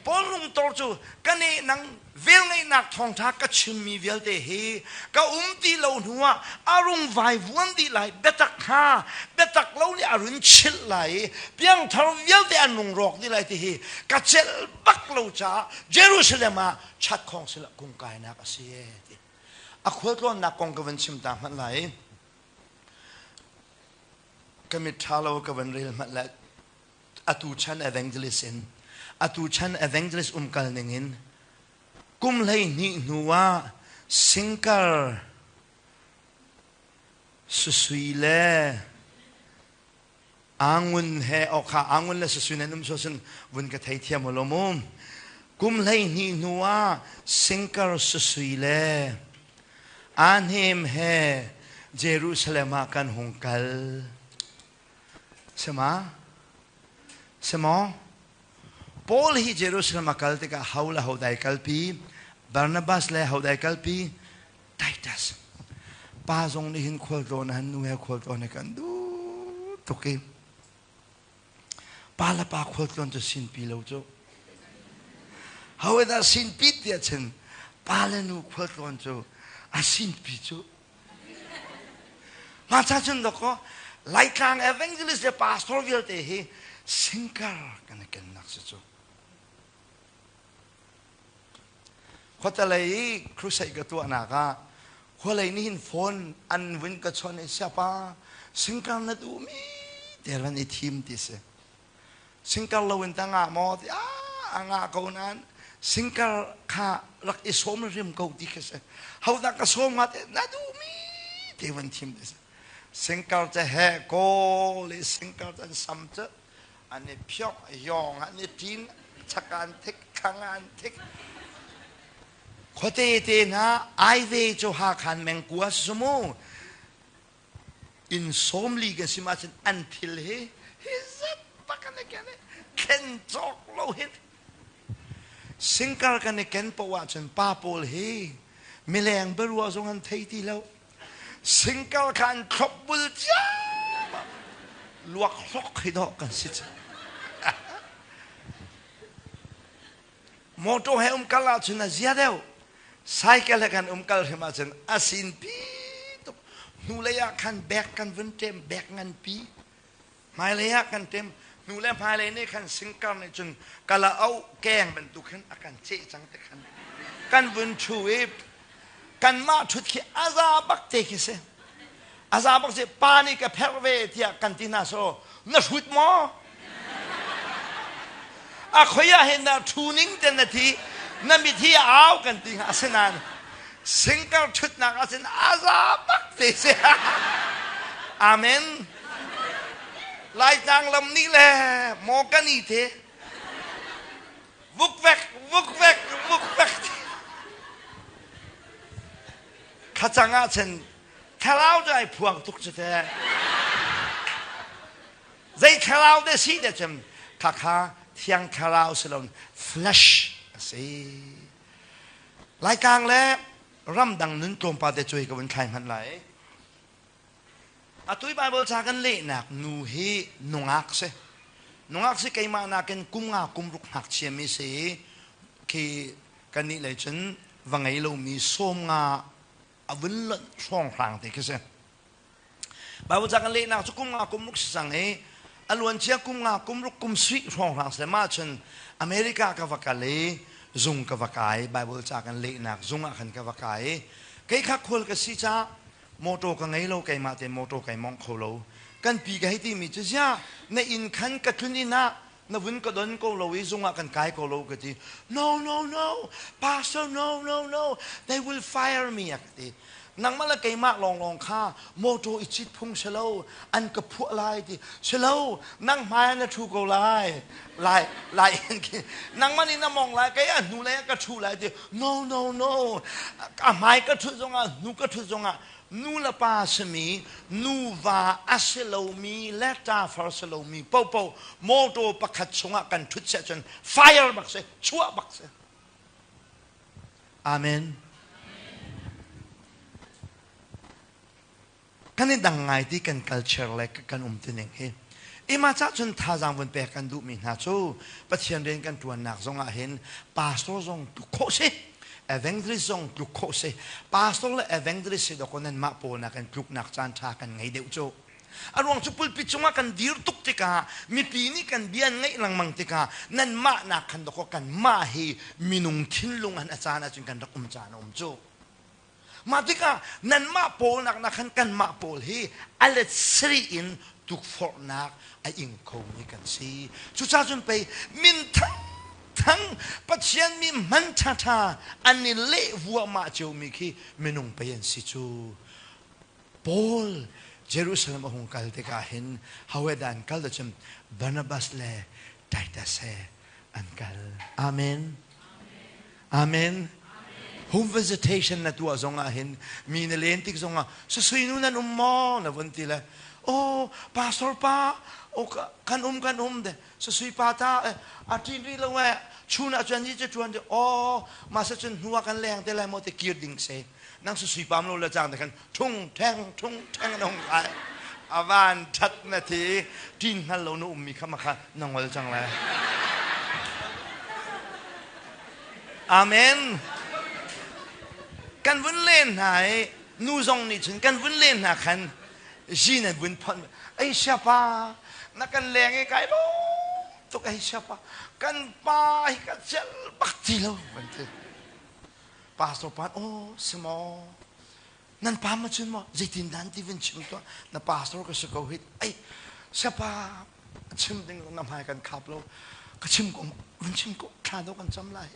S1: Paul lungtor cu ka ne nang velngeihnak thawngṭha ka chimmi vialte hi ka um ti lo hnuah a rung vaivuan dih lai biatak kha biatak lo nih a run chilh lai i piangthar vialte an rung rawk dih lai ti hi ka celh bak lo caah Jerusalem ah chatkhawng sila kungkainak a si e ti a khualtlawnnak kong ka van chim ta hmanh lai ka mit ṭha lo ka van rel hmanh lai atu chan evangelist in atu chan evangelist umkal ning in kum 12 hnu ah singkar susui le angun he okha angun le susui nan um so sun vun ka thei thiam lo mu kum 12 hnu ah singkar susui le ahnem he Jerusalem ah kan hung kal Sema? Semaw? Paul hi Jerusalem a kal tikah ho le ho dai kalpi, Barnabas le ho dai kalpi, Titus. Pa zong nih hin khualtlawn han nu he khualtlawn he kan duh tuk i pa le pa khualtlawn cu sinpi lo cu. Ho dah sinpi tiah cun pa le nu khualtlawn cu a sinpi cu Mah ca cun dawkaw Laitlang evangelist le pastor vialte hi singkar kan i kennak si cu. Khuatelei i crusade ka tuahnak ah khualei nih hin phone an vun ka chawnh i siapa singkar na duhmi te ran i thim ti si. Singkar lo in ta ngah maw ti a ngah ko nain singkar kha rak i sawm rim ko ti khi si. Hodah ka sawm hnga te na duhmi te van thim ti si. Singkar cu he kawl i singkar cu an sam cu an i phiok yong an i ṭin chak an thik thlang an thik khuate te hna aive cu Hakhan mengkua si mu inn 40 ka sim ahcun an thil hi hi zat bak an i ken i thlen cawk lo hin singkar kan i ken poah ahcun pa pawl hi mileng biaruah zong an thei ti lo singkar kha an thlop bul ciam luak hlok hi dawh kan si Motor he umkal ahcun a zia deuh. Cycle he kan umkal hrim ahcun a sinpi tuk. Hnulei ah khan bag kan vun ṭem, bag nganpi. Hmailei ah kan ṭem. Hnu le hmailei nih khan singkar nih cun kala auh keng bantuk khin a kan ceh cang te khan. Kan vun ṭhu i kanmah ṭhut khi a za bak te khi si. A za bak si pa nih ka pherh ve tiah kan ti hna so na hrut maw? A khoi ah hin dah ṭhu ning ten na thi na mit hi a au kan ti hnga asinain singkar ṭhutnak ahcun a za bak te si. Amen. Laitlang lam nih le maw kan i te vukvek vukvek vukvek Thlacang ahcun thlarau cu ai phuang tuk cu teh. Zei thlarau deh si deh cun khakha thiang thlarau si lo flesh a si. Laitlang le ramdang nun tlawmpal te cuai ka vun thlai hmanh lai. Atu i Baibal ca kan lehnak nu hi nungak si. Nungak si keimah nakin kum nga kum ruk ngakchia mi si khi kannih lei cun va ngei lomi 50 a vun lonh hrawnghrang te khi si. Baibal ca kan lehnak cu kum nga kum ruk si cang i a luancia kum nga kum ruk kum suih hrawnghrang si mah cun America ka va kal i zung ka va kai Baibal ca kan lehnak zung ah khan ka va kai i kei kha khual ka si caah motor ka ngei lo keimah te motor kai mong kho lo kan pi ka hei timi cu ziah na inn khan ka tlun inn ah na vun ka don ko lo i zung ah kan kai ko lo ka ti no no no pastor no no no they will fire me a ka ti nangmah le keimah lawnglawng kha motor i cit phung si lo an ka phuah lai ti si lo nang hmai ah na ṭhu ko lai lai lai nangmah nih na mong lai kei a hnu lei ah ka ṭhu lai ti no no no a hmai ka ṭhut zongah hnu ka ṭhut zongah. Nu le pa simi, nuva a si lomi le ṭafar si lomi paohpaoh mawṭaw pakhat chungah kan ṭhut seh cun fire bak si, chuah bak si. Amen. Kan i dang ngai ti kan culture le kan um tining hi. Ima cah cun thazaang vun pek kan duhmi hna cu Pathian rian kan ṭuannak zong ah hin pastor zong tluk khawh si evangelist zong tluk khawh si pastor le evangelist si dawkaw nan mah pawl nak in tluknak caan ṭha kan ngei deuh cu. A ruang cu pulpit cungah kan dir tuk tikah mipi nih kan bia an ngaih lengmang tikah nan mah nak khan dawkaw kan mah hi minung thinlung han a caan ahcun kan rak um caan a um cu. Mah tikah nanmah pawl nak na khan kanmah pawl hi a let sarih in tukforhnak a ing khomi kan si. Cucaah cun pei min thang Pathian mi hman ṭhaṭha an i leh vuahmah ciomi khi minung pei an si cu. Paul Jerusalem a hung kal tikah hin hawidah an kal cun Barnabas le Titus he an kal. Amen. Amen. Home visitation na tuah zong ah hin mi na len tik zong ah susui nu nan um maw na vun ti le oh pastor pa oh kan um kan um de susui pa ta a ṭin ri lo eh chun ah cun ni cu ṭuan de oh ma sa cun hnu ah kan leng te lai maw te kir ding se nang susui pam lo le cang te khan ṭhung ṭheng ṭhung ṭheng na hung kai avan ṭhat na thi ṭin hngal lo na ummi kha ma kha na ngol cang lai. Amen. Kan vun len hna i nu zong nih cun kan vun len hna khan zin an vun phon. Ei siapa, na kan leng i kai lo tuk ei siapa. Kan pa hi ka cel bak ti lo kan ti. Pastor pa oh simo nan pa ma cun maw zeitin dan ti vun chim tuah na pastor ka si ko hit ei siapa chim ding na hmai kan khap lo ka chim ko vun chim ko thla do kan cam lai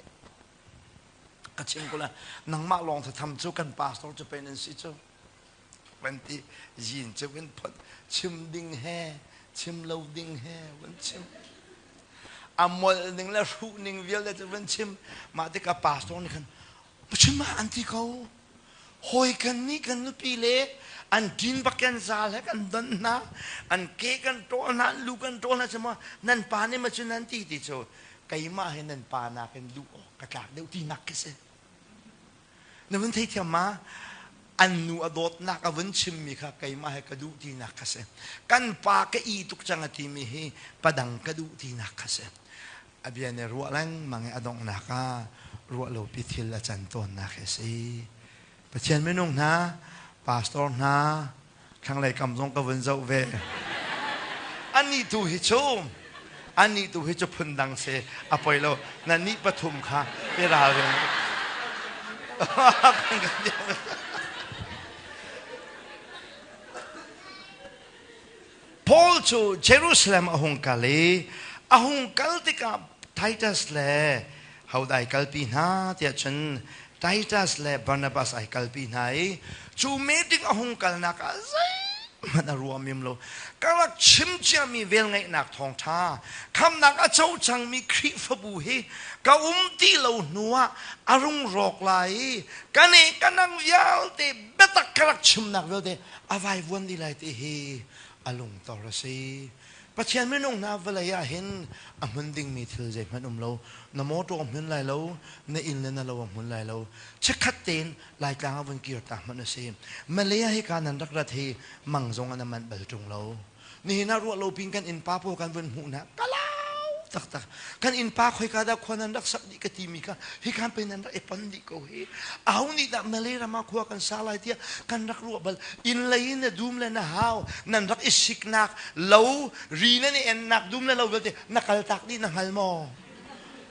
S1: ka chim ko la nangmah lawng thatham cu kan pastor cu pen an si cu van ti zin cu vun phot chim ding he chim lo ding he vun chim a mol ning le hruh ning vialte cu vun chim mah tikah pastor nih khan chim ah an ti ko Hawi kan nih kan nupi le an ṭin bak kan zal he kan don hna, an ke kan ṭawl hna, an lu kan ṭawl hna cu maw nan pa nih ma cu nan ti ti cu keimah hi nan pa nakin duh awk ka tlak deuh tinak khi si. Na vun theithiam ma? An nu a dawtnak a vun chimmi kha keimah he ka duh tinak kha si. Kan pa ka i tuk cang a timi hi padang ka duh tinak kha si. A bia nih ruah lengmang i a donghnak ah ruah lopi thil a can tawnnak hi a si. Pathian minung hna, pastor hna, thlanglei kam zong ka vun zoh ve. Anih tu hi cu anih tu hi cu phundang si a poi lo na nih pathum kha i ralring. Paul cu Jerusalem a hung kal i a hung kal tikah Titus le hodah ai kalpi hna tiah cun Titus le Barnabas ai kalpi hna i cu meeting a hung kalnak ah zeihmanh a ruah mim lo. Ka rak chim ciami velngeihnak thawngṭha khamnak a co cangmi Khrihfabu hi ka um ti lo hnuah a rung rawk lai i ka ne ka nang vialte biatak ka rak chimnak vialte a vaivuan dih lai ti hi a lungtor a si. Pathian minung hna vawlei ah hin a hmun dingmi thil zeihmanh um lo. Na mawṭaw a hmun lai lo, na inn le na lo a hmun lai lo. Chikkhat tein Laitlang ah vun kir ta hmanh a si. Malay ah hika nan rak rat hi mang zong an a manh bal ṭung lo. Nihin ah ruah lo pin kan innpa pawl kan vun hmuh hna kalau taktak. Kan innpa khoika dah khua nan rak sak dih ka timi kha hikan pe nan rak i pon dih ko hi. Aho nih dah Malay ram ah khua kan sa lai tiah kan rak ruah bal. Inn lei in na dum le na hau nan rak i siknak lo ri nan i ennak dum le lo vialte na kal tak dih na hngal maw?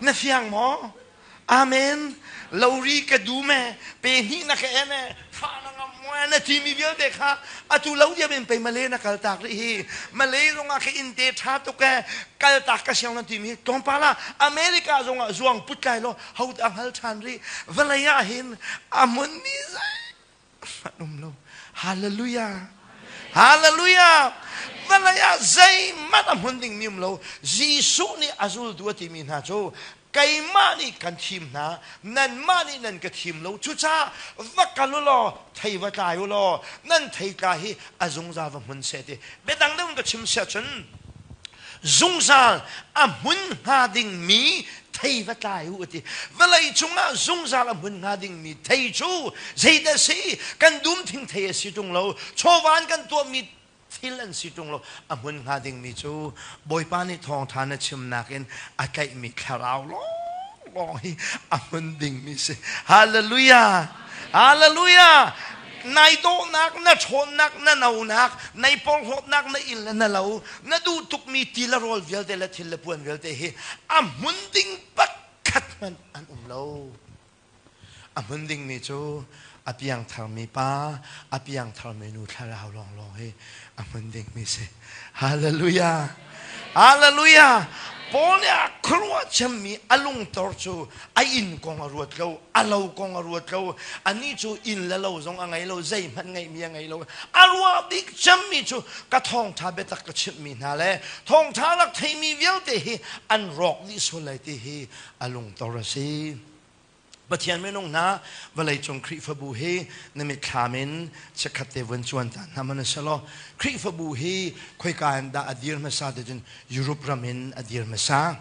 S1: Na fiang maw? Amen. Lori ka dum e, pe hnih na ka en e, fa na ngam mo na timi vialte kha atu lo diam in pe Malay na kal tak rih hi. Malay zong ah ka inn te tha tuk e, kal tak ka siang na timi hi tlawmpal ah America zong ah zuang put lai lo ho ta hngal than rih. Vawlei ah hin a mun mi zei um lo. Hallelujah. Hallelujah. Vawlei ah zeihmanh a hmun ding mi um lo. Jesuh nih a zultu a timi hna cu. Keimah nih kan thim hna, nanmah nih nan ka thim lo. Cucaah va kal u law thei va tlai u law nan thei tla hi a zungzal va hmun seh ti. Biadang deuh in ka chim siah cun zungzal a hmun hnga dingmi thei va tlai u ti. Vawlei cungah zungzal a hmun hnga dingmi thei cu zeidah si? Kan dum thing thei a si ṭung lo. Chawva in kan tuahmi thil an si ṭung lo. A hmun hnga dingmi cu Bawipa nih thawngṭha na chimnak in a tlaihmi thlarau lawnglawng hi a hmun dingmi si. Hallelujah! Hallelujah! Nai dawhnak, na ṭhawnnak, na nonak, nai porhlawtnak, na inn le na lo, na duh tukmi ti le rawl vialte le thil le puan vialte hi a hmun ding pakhat hmanh an um lo. A hmun dingmi cu a piangtharmi pa, a piangtharmi nu thlarau lawnglawng hi a hmun dingmi si. Hallelujah! Hallelujah! Paul nih a khuaruah cemmi a lungtor cu a inn kong a ruat lo, a lo kong a ruat lo, anih cu inn le lo zong a ngei lo, zeihmanh ngeihmi a ngei lo. A ruah bik cemmi cu ka thawngṭha biatak ka chimhmi hna le thawngṭha rak theimi vialte hi an rawk dih sual lai ti hi a lungtor a si. Pathian minung hna vawleicung Khrihfabu hi na mitthlam in chikkhat te vun cuan ta hna man selaw Khrihfabu hi khoika in dah a dir hmasa ti cun Europe ram in a dir hmasa.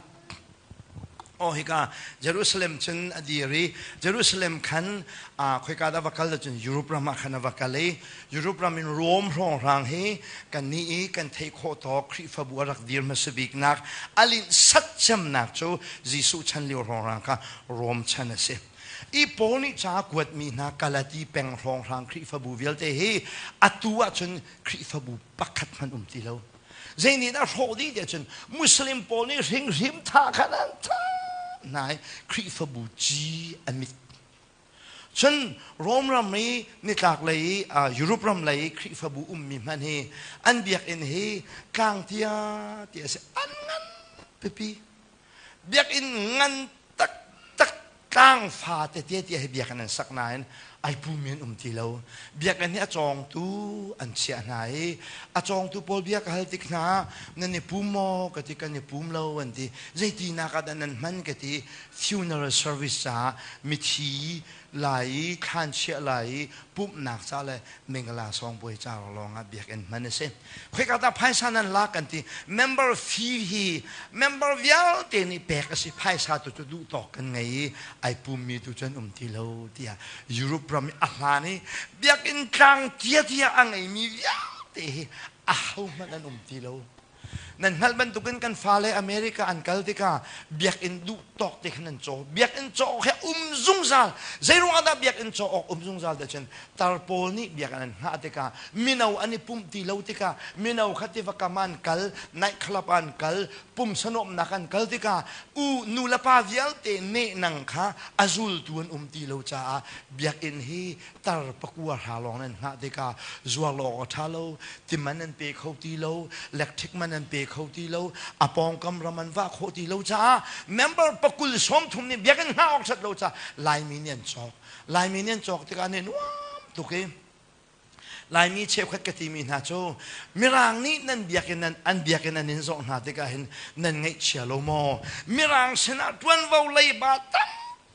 S1: Oh hika Jerusalem cun a dir i Jerusalem khan khoika dah va kal cun Europe ram ah khan a va kal i Europe ram in Rome hrawnghrang hi kan nih i kan theih khawh tawk Khrihfabu a rak dir hmasa biknak a linh sat cemnak cu Jesuh chan lio hrawnghrang kha Rom chan a si. I Paul nih ca kuatmi hna Galati peng hrawnghrang Khrihfabu vialte hi atu ahcun Khrihfabu pakhat hmanh um ti lo. Zei nih dah hrawh dih tiah cun Muslim pawl nih hringhrim tha khan an tha hna i Khrihfabu ci an mit. Cun Rom ram i nitlak lei i Europe ram lei i Khrihfabu ummi hmanh hi an biakinn hi tlang tia ti a si an ngan pipi. Biakinn ngan taktak tlang fate te tiah hi biakinn an sak nain ai pumi an um ti lo. Biakinn hi a cawngtu an chiah hna i a cawngtu pawl bia ka hal tik hna nan i pum maw ka ti kan i pum lo an ti. Zeitinak ah dah nan hman ka ti funeral service caah mithi lai i thlan chiah lai i pumhnak ca le mingala sawngbawi ca lawng ah biakinn hman a si. Khoika dah phaisa nan lak kan ti. Member fee hi member vialte nih pek a si. Phaisa tu cu duh tawk kan ngei i ai pummi tu cu an um ti lo tiah Europe ram i a hlan i biakinn tlang tia tia a ngeimi vialte hi ahohmanh an um ti lo. Nan hngalh bantukin kan fale America an kal tikah biakinn duh tawk te khan an caw. Biakinn caw awk he um zungzal. Zeiruang ah dah biakinn caw awk um zungzal te cun tar pawl nih biakinn an hngah tikah mino an i pumh ti lo tikah mino kha tiva kam an kal, night club an kal, pumsa nuamhnak an kal tikah u nu le pa vialte nehnang kha a zultu an um ti lo caah biakinn hi tar pakua hra lawng nan hngah tikah zuar lo awk a ṭha lo ti man an pe kho ti lo electric man an pe kho ti lo a pawngkam ram an vah khawh ti lo caah member pakul 30 nih biakinn hngah awk ṭhat lo caah Laimi nih an cawk Laimi nih an cawk tikah nih nuam tuk i Laimi cheukhat ka timi hna cu Mirang nih nan biakinn nan an biakinn an in zawh hna tikah hin nan ngaihchia lo maw Mirang sinah ṭuanvo leiba tam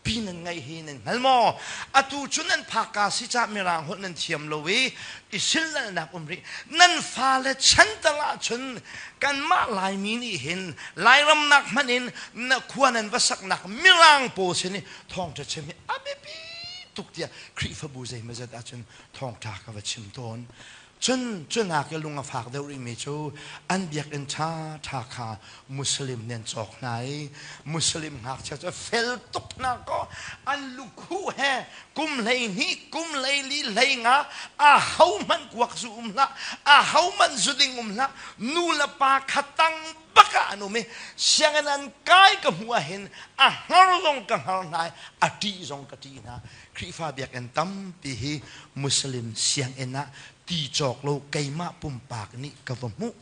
S1: pi nan ngaih hi nan hngal maw? Atu cu nan phakka si cah mirang holh nan thiam lo i i silnalnak um rih. Nan fale chan tal ahcun kanmah Laimi nih hin Lairam nak hmanh in na khua nan va saknak mirang pawl sin i thawngṭha chim hi a biapi tuk tiah Khrihfabu zeimawzat ahcun thawngṭha ka va chim tawn. Cun cunak i lung a fak deuh rihmi cu an biakinn ṭhaṭha kha Muslim nih an cawk hna i Muslim ngakchia cu fel tuk hna kaw an lukhuh he kum 12 kum 14 hleinga ahohmanh kuak zu um hlah ahohmanh zu ding um hlah nu le pa kha tang bak ah an um i sianginn an kai ka hmuh ahhin a hngar zong ka hngar hna i a ṭih zong ka ṭih hna Khrihfa biakinn tampi hi Muslim sianginn ah ti cawk lo keimah pumpak nih ka va hmuh.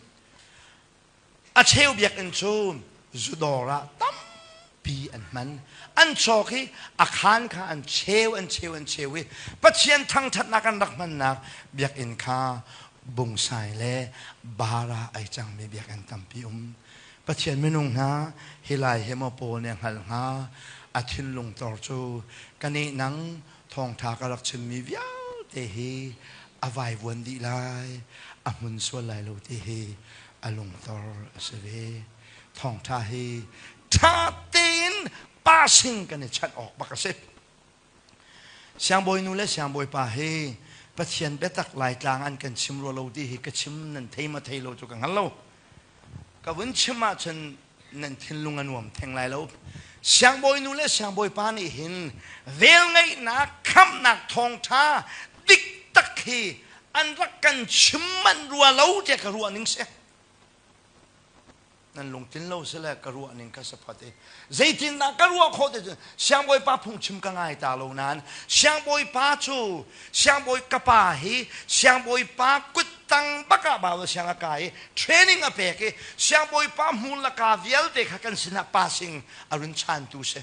S1: A cheu biakinn cu zudawr ah tampi an hman. An cawk i a khaan kha an cheu an cheu an cheu i Pathian thangṭhatnak an rak hmannak biakinn kha bungsai le bara ai cangmi biakinn tampi um. Pathian minung hna hi lai he maw Paul nih a hngalh hnga? A thinlung tor cu ka nehnang thawngṭha ka rak chimmi vialte hi a vaivuan dih lai, a hmun sual lai lo ti hi a lungtor a si ve. Thawngṭha hi ṭha tein passing kan i chanh awk bak a si. Siangbawinu le siangbawipa hi Pathian biatak Laitlang an kan chim rua lo ti hi ka chim nan thei ma thei lo cu ka hngal lo. Ka vun chim ahcun nan thinlung a nuam theng lai lo. Siangbawinu le siangbawipa nih hin velngeihnak, khamhnak thawngṭha dik tak hi an rak kan chim manh rua lo tiah ka ruah ning si. Nan lungtlin lo sile ka ruah ning ka saphat i zeitindah ka ruah khawh ti cun siangbawipa phungchim ka ngai ta lo nain siangbawipa cu siangbawi ka pa hi siangbawipa kuttang bak ah Bible siang a kai i training a pek i siangbawipa hmun le ka vialte kha kan sinah passing a run chantu si.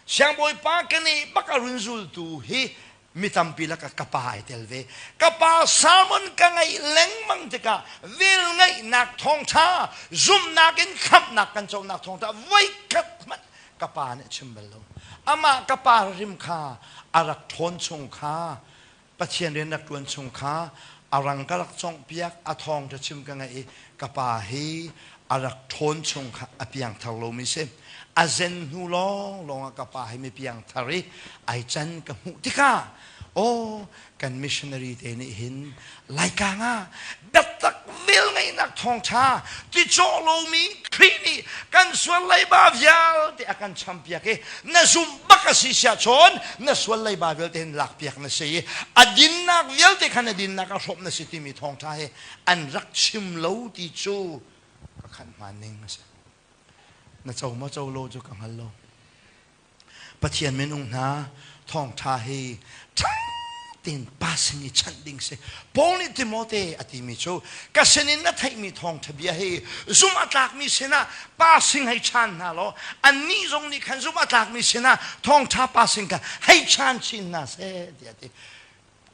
S1: Siangbawipa ka nih bak a run zultu hi mi tampi lakah ka pa ai tel ve. Ka pa sermon ka ngaih lengmang tikah velngeihnak thawngṭha, zumhnak in khamhnak kan conak thawngṭha voikhat hmanh ka pa nih a chim bal lo. Amah ka pa rim kha a rak ṭhawn chung kha Pathian rian rak ṭuan chung kha a rang ka rak cawnghpiak, a thawngṭha chim ka ngaih i ka pa hi a rak ṭhawn chung kha a piangthar lomi si. A zen hnu lawnglawng ah ka pa hi mi piangthar i ai can ka hmuh tikah aw kan missionary te nih hin Laikang ah biatak velngeihnak thawngṭha ticawh lomi Khrih nih kan sual leiba vialte a kan champiak i na zumh bak a si siah cun na sual leiba vialte hin lakpiak na si i a dinnak vialte kha na dinnak a hrawmh na si timi thawngṭha hi an rak chim lo ti cu ka khan hmaan ning a si. Na co maw co lo cu ka hngal lo. Pathian minung hna thawngṭha hi ṭha tein passing i chanh ding si. Paul nih Timote a timi cu ka sinin na theihmi thawngṭha bia hi zumh a tlakmi sinah passing hei chaan hna law annih zong nih khan zumh a tlakmi sinah thawngṭha passing kha hei chaan chin hna seh tiah a ti.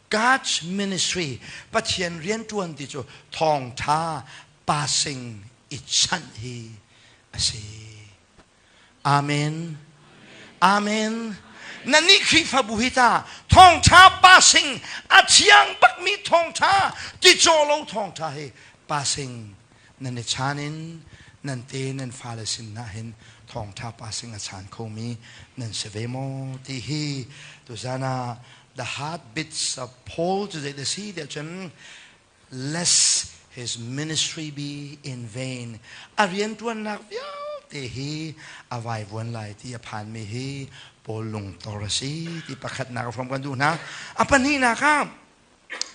S1: God's ministry Pathian rianṭuan ti cu thawngṭha passing i chanh hi a si. Amen. Amen. Nannih Khrihfabu hi ta thawngṭha passing a thiang bakmi thawngṭha ticaw lo thawngṭha hi passing nan i chan in nan te nan fale sin ah hin thawngṭha passing a chan khomi nan si ve maw ti hi tuzan ah the heartbeats of Paul cu zei si tiah cun lest his ministry be in vain. A rianṭuannak vialte hi a vaivuan lai ti a phanmi hi Paul lungtor a si ti pakhatnak a hrawm kan duh hna. A pahnihnak ah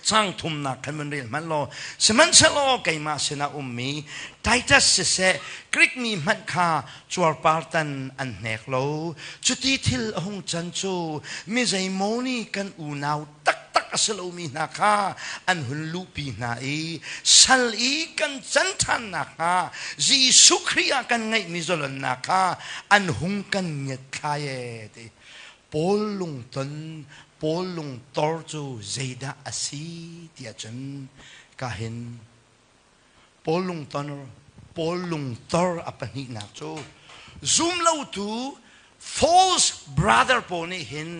S1: cang thumnak khan van rel hmanh law sihmanhsehlaw keimah sinah ummi Titus siseh Greek mi hmanh kha cuarpartan an hnek lo cuti thil a hung can cu mi zeimaw nih kan unau taktak a si lomi hna kha an hun luhpi hna i sal i kan can ṭhan nakhnga Jesuh Khrih ah kan ngeihmi zalonnak kha an hung kan ngiatthlai ee ti. Paul lungton Paul lungtor cu zeidah a si tiah cun ka hin Paul lungton Paul lungtor a pahnihnak cu zumlotu false brother pawl nih hin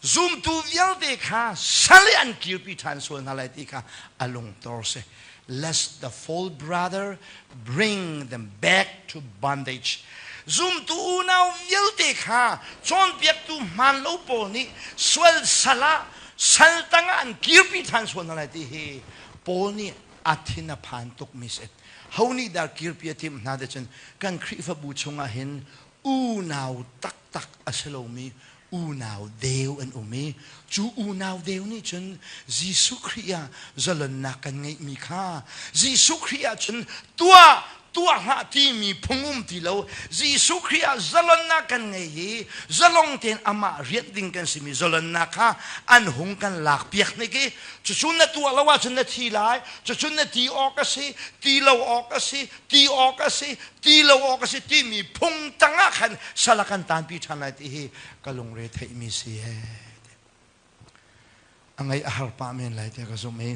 S1: Zumtu vialte kha sal i an kirpi ṭhan sual hna lai ti kha a lungtor si. Lest the false brother bring them back to bondage. Zumtu unau vialte kha cawnpiaktu hmaan lo pawl nih sual sal ah sal tangah an kirpi ṭhan sual hna lai ti hi Paul nih a thin a phan tukmi si. Ho nih dah kirpi a timh hna ti cun kan Khrihfabu chungah hin unau taktak a si lomi unau deu an um i cu unau deu nih cun Jesuh Khrih ah zalonnak kan ngeihmi kha Jesuh Khrih ah cun tuah tuah hlah timi phung um ti lo. Jesuh Khrih ah zalonnak kan ngei i zalong tein amah rianh ding kan simi zalonnak kha an hung kan lak piak hnik i cucu na tuah lo ahcun na thi lai, cucu na ti awk a si, ti lo awk a si, ti awk a si, ti lo awk a si timi phung tangah khan sal a kan tanpi ṭhan lai ti hi ka lungre theihmi si he. A ngaih a har pah men lai tiah ka zumh i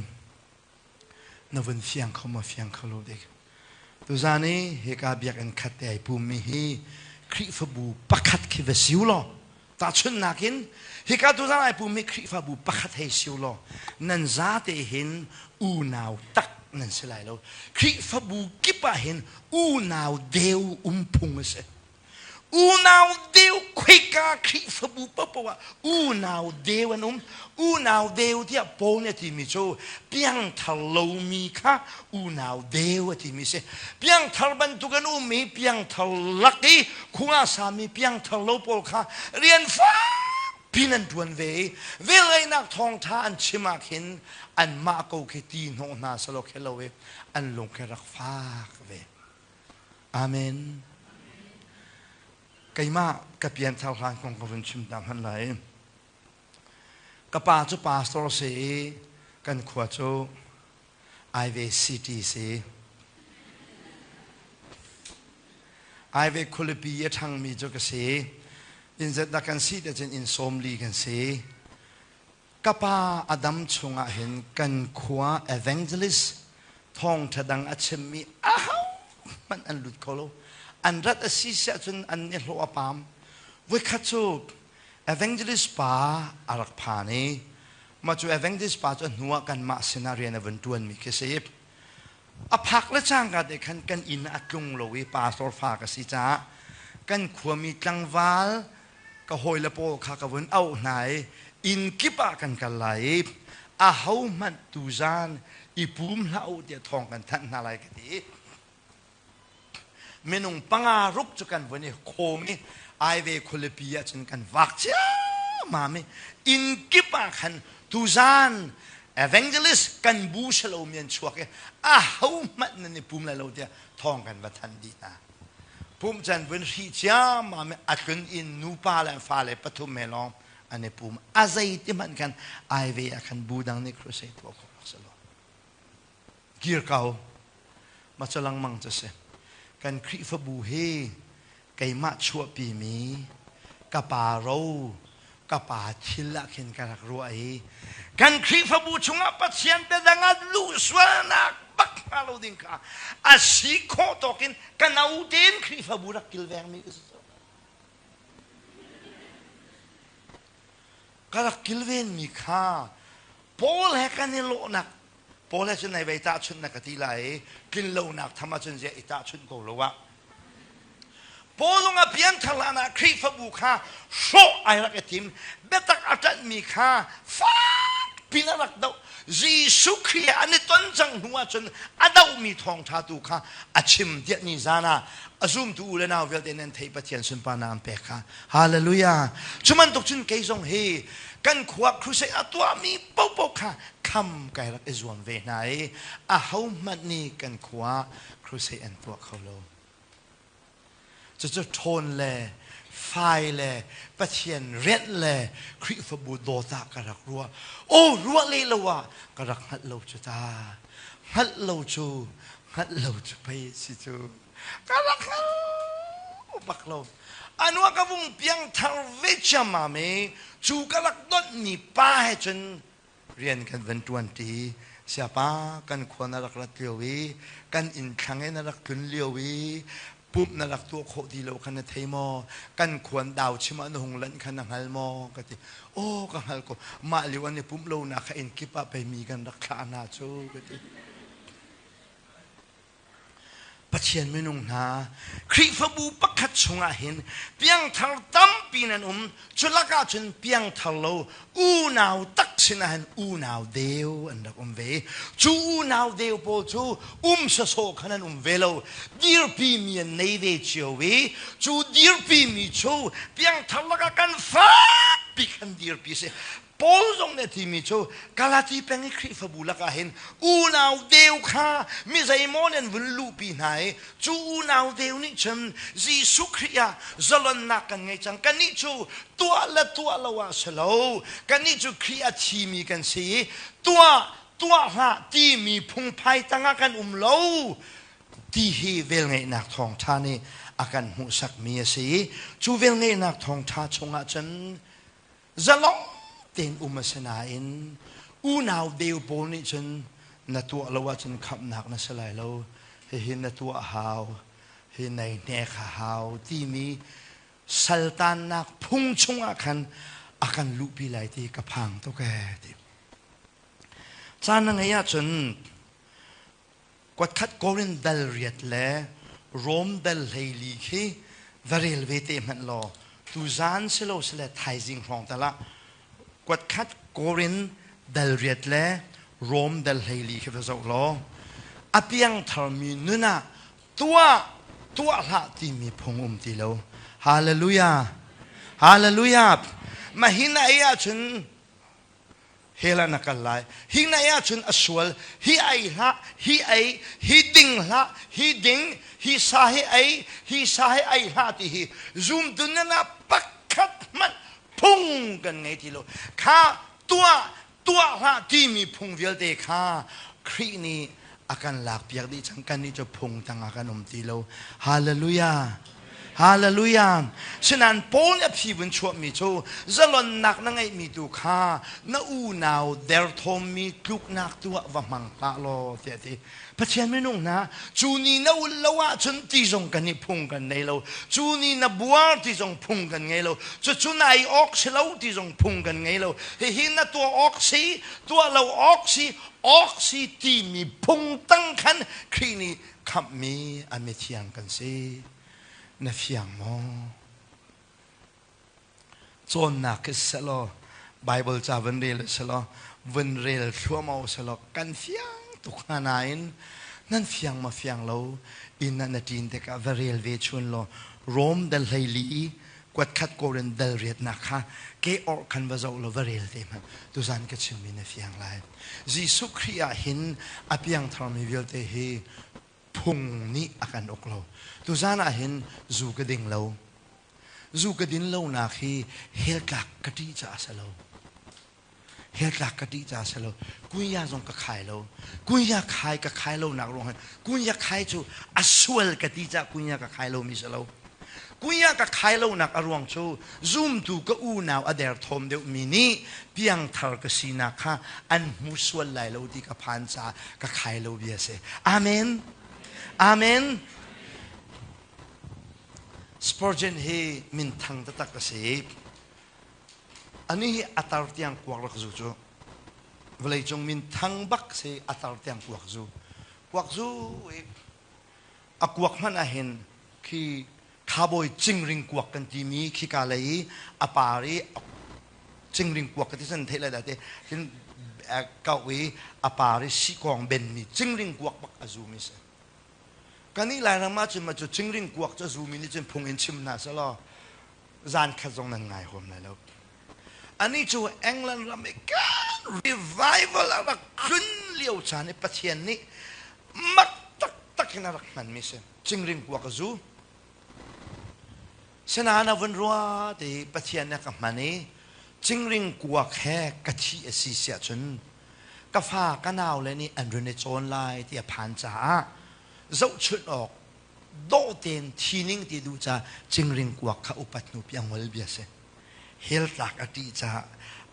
S1: na vun fiang kho maw fiang kho lo dik. Tuzan i hika biakinn khat te ai pummi hi Khrihfabu pakhat khi va si u law tahchunhnak in hika tuzan ai pummi Khrihfabu pakhat hei si u law nan zate hin unau tak nan si lai lo. Khrihfabu kip ah hin unau deu um phung a si. Unau deu khoika Khrihfabu paohpaoh ah unau deu an um. Unau deu tiah Paul nih a timi cu piangthar lomi kha unau deu a timi si. Piangthar bantuk an um i piangthar lak i khua sami piangthar lo pawl kha rian fakpi an ṭuan ve i velngeihnak thawngṭha an chim ah khin anmah ko khi ti hnawh hna selaw khelo i an lung khi rak fak ve. Amen. Keimah ka pianthar hlan kong ka vun chim ta hmanh lai. Ka pa cu pastor si i kan khua cu Aive City si. Aive khualipi a ṭhangmi cu ka si. Inn zet kan si te cun inn 40 kan si. Ka pa a dam chungah hin kan khua evangelist thawngṭha dang a chimmi ahohmanh an lut kho lo. An rat a si siah cun an i hlawh a paam. Voikhat cu evangelist pa a rak phan i mah cu evangelist pa cu a hnu ah kanmah sinah rian a vun ṭuanmi khi si. A phak le cangka te khan kan inn a tlung lo i pastor fa ka si caah kan khuami tlangval ka hawile pawl kha ka vun auh hna i inn kip ah kan kal lai i ahohmanh tuzan i pum hlah u tiah thawng kan thanh hna lai ka ti. Minung panga ruk cu kan vun i khawm i Aive khualipi ah cun kan vak ciammam i inn kip ah khan tuzan evangelist kan bu salomi an chuak i ahohmanh nan i pum lai lo tiah thawng kan va thanh dih hna. Pumh can vun hrih ciammam i a tlun in nupa le fale pathum he lawng an i pum. A zeiti hmanh khan Aive ah khan bu dang nih crusade tuah khawh rak si lo. Kir ko. Ma cu lengmang cu si. Kan Khrihfabu hi keimah chuahpimi ka pa ro ka pa thil ah khin ka rak ruah i kan Khrihfabu chungah Pathian biadang ah luh sualnak bak hnga lo ding kha a si khawh tawk in ka no tein Khrihfabu rak kilvengmi ka si. Ka rak kilvenmi kha Paul he kan i lawhnak Paul he cun nai vei tahchunh na ka ti lai i tlinlonak tham ahcun ziah i tahchunh ko lo ah Paul lung a pianthar hlan ah Khrihfabu kha hrawh ai rak i tim biatak a ṭanhmi kha fak pin a rak doh Jesuh Khrih he an i ton cang hnu ahcun a dohmi thawngṭha tu kha a chim tiah ni zan ah a zumtu u le nau vialte nan theih Pathian sunparnak an pek kha Hallelujah cu bantuk cun kei zong hi kan khua crusade a tuahmi paohpaoh kha kham kai rak i zuam ve hna i ahohmanh nih kan khua crusade an tuah kho lo. Cucu ṭhawn le fai le Pathian rianh le Khrihfabu dawt ah ka rak ruah. Aw ruah le lo ah ka rak hngalh lo cu ta. Hngalh lo cu hngalh lo cu pei si cu. Ka rak hngal bak lo. Anu ka vung piang thar ve ciammam i cu ka rak donhmi pa he cun rian kan van ṭuan ṭi. Siapa kan khua na rak rat lio i kan inn thlang i na rak tlun lio i pumh na rak tuah khawh ti lo kha na thei maw? Kan khuan dau chim ah na hung lanh kha na hngal maw? Ka ti. Aw ka hngal ko. Mah lio an i pumh lonak kha inn kip ah pei mi kan rak thlah hna cu ka ti. Pathian minung hna Khrihfabu pakhat chungah hin piangthar tampi nan um cu lakah cun piangthar lo unau tak sinah hin unau deu an rak um ve cu unau deu pawl cu um sawsawh khan an um ve lo dirpi mi an nei ve cio i cu dirpi mi cu piangthar lakah kan fakpi kan dirpi si Paul zong nih a timi cu Galati peng i Khrihfabu lakah hin unau deu kha mi zeimaw nih an vun luhpi hna i cu unau deu nih cun Jesuh Khrih ah zalonnak kan ngei cang. Kannih cu tuah le tuah lo ah si lo. Kannih cu Khrih a thimi kan si i tuah tuah hlah timi phungphai tangah kan um lo ti hi velngeihnak thawngṭha nih a kan hmuhsakmi a si i cu velngeihnak thawngṭha chungah cun Zalong tein um a si nain unau deu pawl nih cun na tuah lo ahcun khamhnak na si lai lo. Hihi na tuah hau, hi nei hnek hau timi saltannak phung chungah khan a kan luhpi lai ti ka phang tuk ee ti. Caan na ngeih ahcun kuatkhat Korin dal riat le Rom dal 14 khi va rel ve te hmanh law tuzaan silo sile thaizing hrawng tal ah kuatkhat Korin dal riat le Rom dal 14 khi va zoh law a piangtharmi nun ah tuah tuah hlah timi phung um ti lo. Hallelujah. Hallelujah. Mah hi na ei ahcun hell ah na kal lai. Hi na ei ahcun a sual. Hi ei hlah, hi ei, hi ding hlah, hi ding, hi sa hi ei, hi sa hi ei hlah ti hi zumtu nan ah pakhat hmanh phung kan ngei ti lo. Kha tuah tuah hlah timi phung vialte kha Khrih nih a kan lakpiak dih cang. Kannih cu phung tangah kan um ti lo. Hallelujah. Hallelujah. Sinain Paul nih a phi vun chuahmi cu zalonnak na ngeihmi tu kha na unau derthawmmi tluknak tu ah va hmang hlah law tiah a ti. Pathian minung hna, cu ni na ulh lo ahcun ti zong kan i phung kan nei lo. Cu ni na buar ti zong phung kan ngei lo. Cucu nai awk si lo ti zong phung kan ngei lo. Hihi na tuah awk si, tuah lo awk si, awk si timi phung tang khan Khrih nih khamhmi a mithiang kan si. Na fiang maw? Cawnnak khi selaw Bible ca vun rel selaw vun rel thluahmah selaw kan fiang tuk hna nain nan fiang ma fiang lo inn ah na ṭin tikah va rel ve chun law Rom dal 14 kuat khat Korin dal riatnak kha ke orh khan va zoh law va rel te hmanh tuzan ka chimmi na fiang lai. Jesuh Khrih ah hin a piangtharmi vialte hi phung nih a kan uk lo. Tuzan ah hin zu ka ding lo. Zu ka din lonak hi hell tlak ka ṭih caah a si lo. Hell tlak ka ṭih caah a si lo. Kunya zong ka khai lo. Kunya khai ka khai lonak ruang hin kunya khai cu a sual ka ti caah kunya ka khai lomi si lo. Kunya ka khai lonak a ruang cu zumtu ka unau a derthawm deuhmi nih piangthar ka sinak kha an hmu sual lai lo ti ka phan caah ka khai lo bia si. Amen. Amen. Spurgeon hi minthang taktak a si. Ani hi a tar tiang kuak rak zu cu. Vawleicung minthang bak si a tar tiang kuak zu. Kuak zu i a kuak hmanh ahhin khi khabawi cingring kuak kan timi khika lei i a par i cingring kuak ka ti san theih lai dah te hin kau i a par i sikawng benmi cingring kuak bak a zumi si. Kan i Lairam ahcun mah cu cingring kuak cu a zumi nih cun phung in chim hna selaw zan khat zong nan ngai huam lai lo. Anih cu England ram i kan revival a rak tlun lio caan i Pathian nih mak taktak in a rak hmanmi si. Cingring kuak a zu. Sinain a vun rua ti Pathian nih a ka hman i cingring kuak he ka thi a si siah cun ka fa ka naule nih an run i cawn lai ti a phan caah zohchunh awk dawh tein thi ning ti duh ca cingring kuak kha upat hnu pi a ngol bia si. Hell tlak a ṭih caah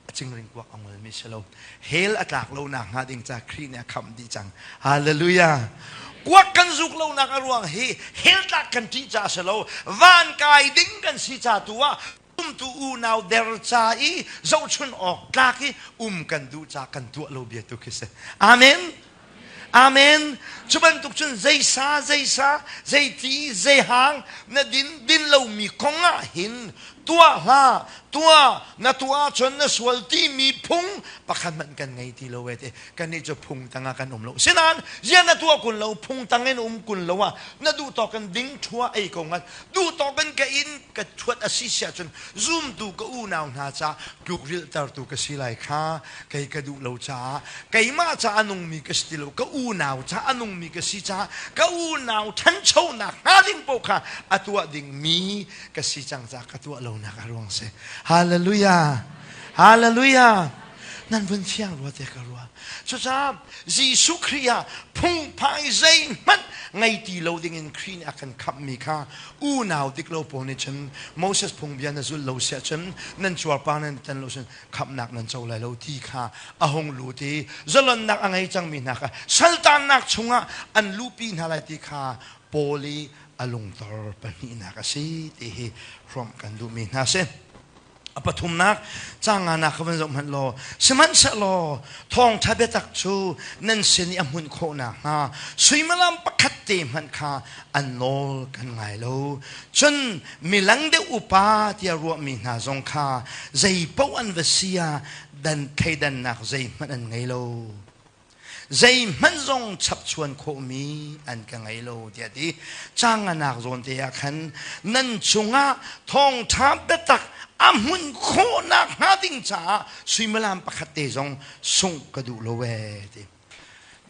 S1: a cingring kuak a ngolmi si lo. Hell a tlak lo nak hnga ding ca Khrih nih a khamh dih cang. Hallelujah. Kuak kan zuk lonak a ruang hi hell tlak kan ṭih caah si lo. Van kai ding kan si ca tu ah umtu unau der ca i zohchun awk tlak i um kan duh ca kan tuah lo bia tu khi si. Amen. Amen. Cu bantuk cun zeisa zeisa zeiti zeihang na din din lomi kong ah hin tuah hlah tuah na tuah ahcun na sual timi phung pakhat hmanh kan ngei ti lo e ti kannih cu phung tangah kan um lo sinain ziah na tuah kun lo phung tang in um kun lo ah na duh tawk in ding thua ei ko ngat duh tawk in ka in ka thuat a si siah cun zumtu ka unau hna ca tlukrilhtertu ka si lai kha kei ka duh lo caah keimah ca a nungmi ka si ti lo ka unau ca a nungmi ka si caah ka unau ṭhanchonak hnga ding paoh kha a tuah dingmi ka si cang caah ka tuah lonak a ruang si. Hallelujah! Hallelujah! Nan vun fiang rua te ka rua. Cucaah Jesuh Khrih ah Phungphai zeihmanh ngei ti lo dingin Khrih nih a kan khamhmi kha unau dik lo pawl nih cun Moses phungbia na zulh lo siah cun nan cuarpar nan tan lo cun khamhnak nan co lai lo ti kha a hung lut i zalonnak a ngei cangmi hna kha saltannak chungah an luhpi hna lai ti kha Paul i a lungtor pahnihnak a si ti hi hrawmh kan duhmi hna a si. A pathumnak canganak ka van zoh hmanh law sihmanhsehlaw thawngṭha biatak cu nan sin i a hmunh khawh nakhnga suimilam pakhat te hmanh kha an nawl kan ngai lo. Cun milang deuh upa tiah ruahmi hna zong kha zei paoh an va si ah dan thleidannak zeihmanh an ngei lo. Zeihmanh zong chapchuan khawhmi an ka ngei lo tiah ti. Canganak zawn te ah khan nan cungah thawngṭha biatak a hmun khawhnak hnga ding caah suimilam pakhat te zong sungh ka duh lo ee ti.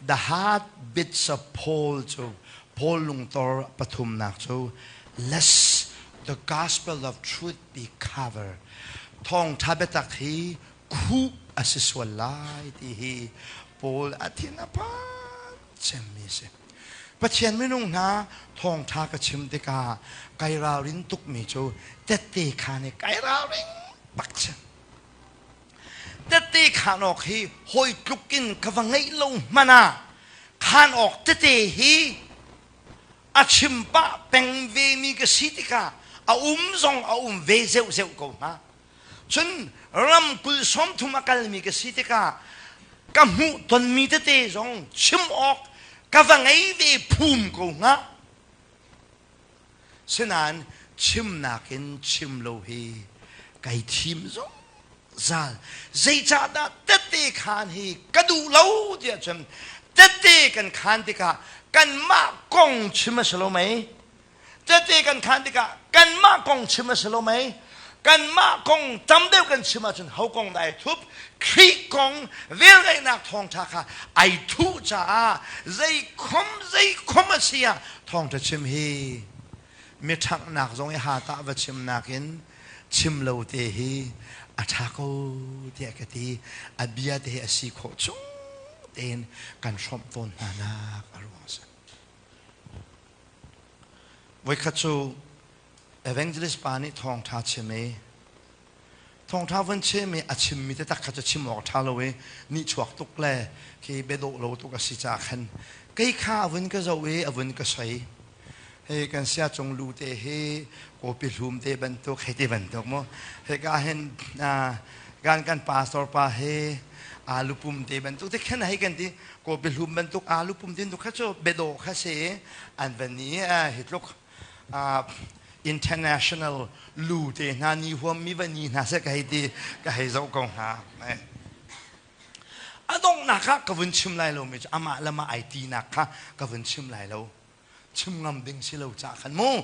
S1: The heartbeats of Paul cu Paul lungtor pathumnak cu lest the gospel of truth be covered. Thawngṭha biatak hi khuh a si sual lai ti hi Paul a thin a phan cemmi a si. Pathian minung hna thawngṭha ka chim tikah kai ralrin tukmi cu tette khaan i kai ralring bak si. Tette khaan awk hi hawi tluk in ka va ngeih lo hmanh ah khaan awk tete hi a chim pah peng vemi ka si tikah a um zong a um ve zeuhzeuh ko hnga. Cun ram 30 a kalmi ka si tikah ka hmuh tonmi tete zong chim awk ka va ngei ve phum ko hnga. Sinain chimnak in chim lo hi kai thim zungzal. Zeicahdah tette khaan hi ka duh lo tiah cun tette kan khaan tikah kanmah kong chim a si lo mei? Tete kan khan tikah kanmah kong chim a si lo mei? Kanmah kong tam deuh kan chim ahcun ho kong dah ai thup? Khrih kong velngeihnak thawngṭha kha ai thuh caah zeikhom zeikhom a si ah thawngṭha chim hi mi ṭhanghnak zong i ha tah va chim nakin chim lo te hi a ṭha ko tiah ka ti. A bia te hi a si khawh chung tein kan hrawmh tawn hna nak a ruang a si. Voikhat cu evangelist pa nih thawngṭha chim i thawngṭha vun chim i a chimmi taktak kha cu chim awk ṭha lo i nihchuak tuk le khi biadawh lo tuk a si caah khan kei kha a vun ka zoh i a vun ka soi. Hei kan sia cung lu te hi kawpi hlum te bantuk hei ti bantuk mu. Hika hin kan kan pastor pa hi alu pum te bantuk te khan hei kan ti kawpi hlum bantuk alu pum tin tu kha cu biadawh kha si an van i hi tluk international lu te hna ni huam mi va ni hna se ka hei ti ka hei zoh ko hna a donghnak ah ka vun chim lai lo mi cu amah le mah ai tinak kha ka vun chim lai lo chim ngam ding si lo ca khan mu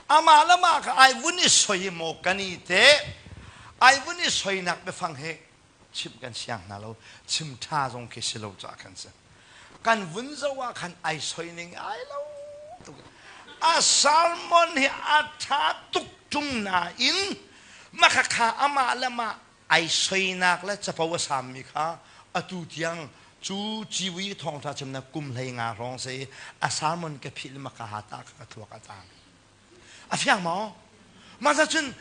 S1: amah le mah kha ai vun i soi maw kan i te ai vun i soinak biafang he chimh kan siang hna lo chim ṭha zong khi si lo caah khan si kan vun zoh ah khan ai soi ning ai lo tuk a sermon hi a ṭha tuk ṭung nain makhakha amah le mah ai soinak le capo a sammi kha atu tiang cu ciwi thawngṭha chimnak kum 15 hrawng si a sermon ka philh maka ha ta ka thluak a tang A fiang maw? Mah cun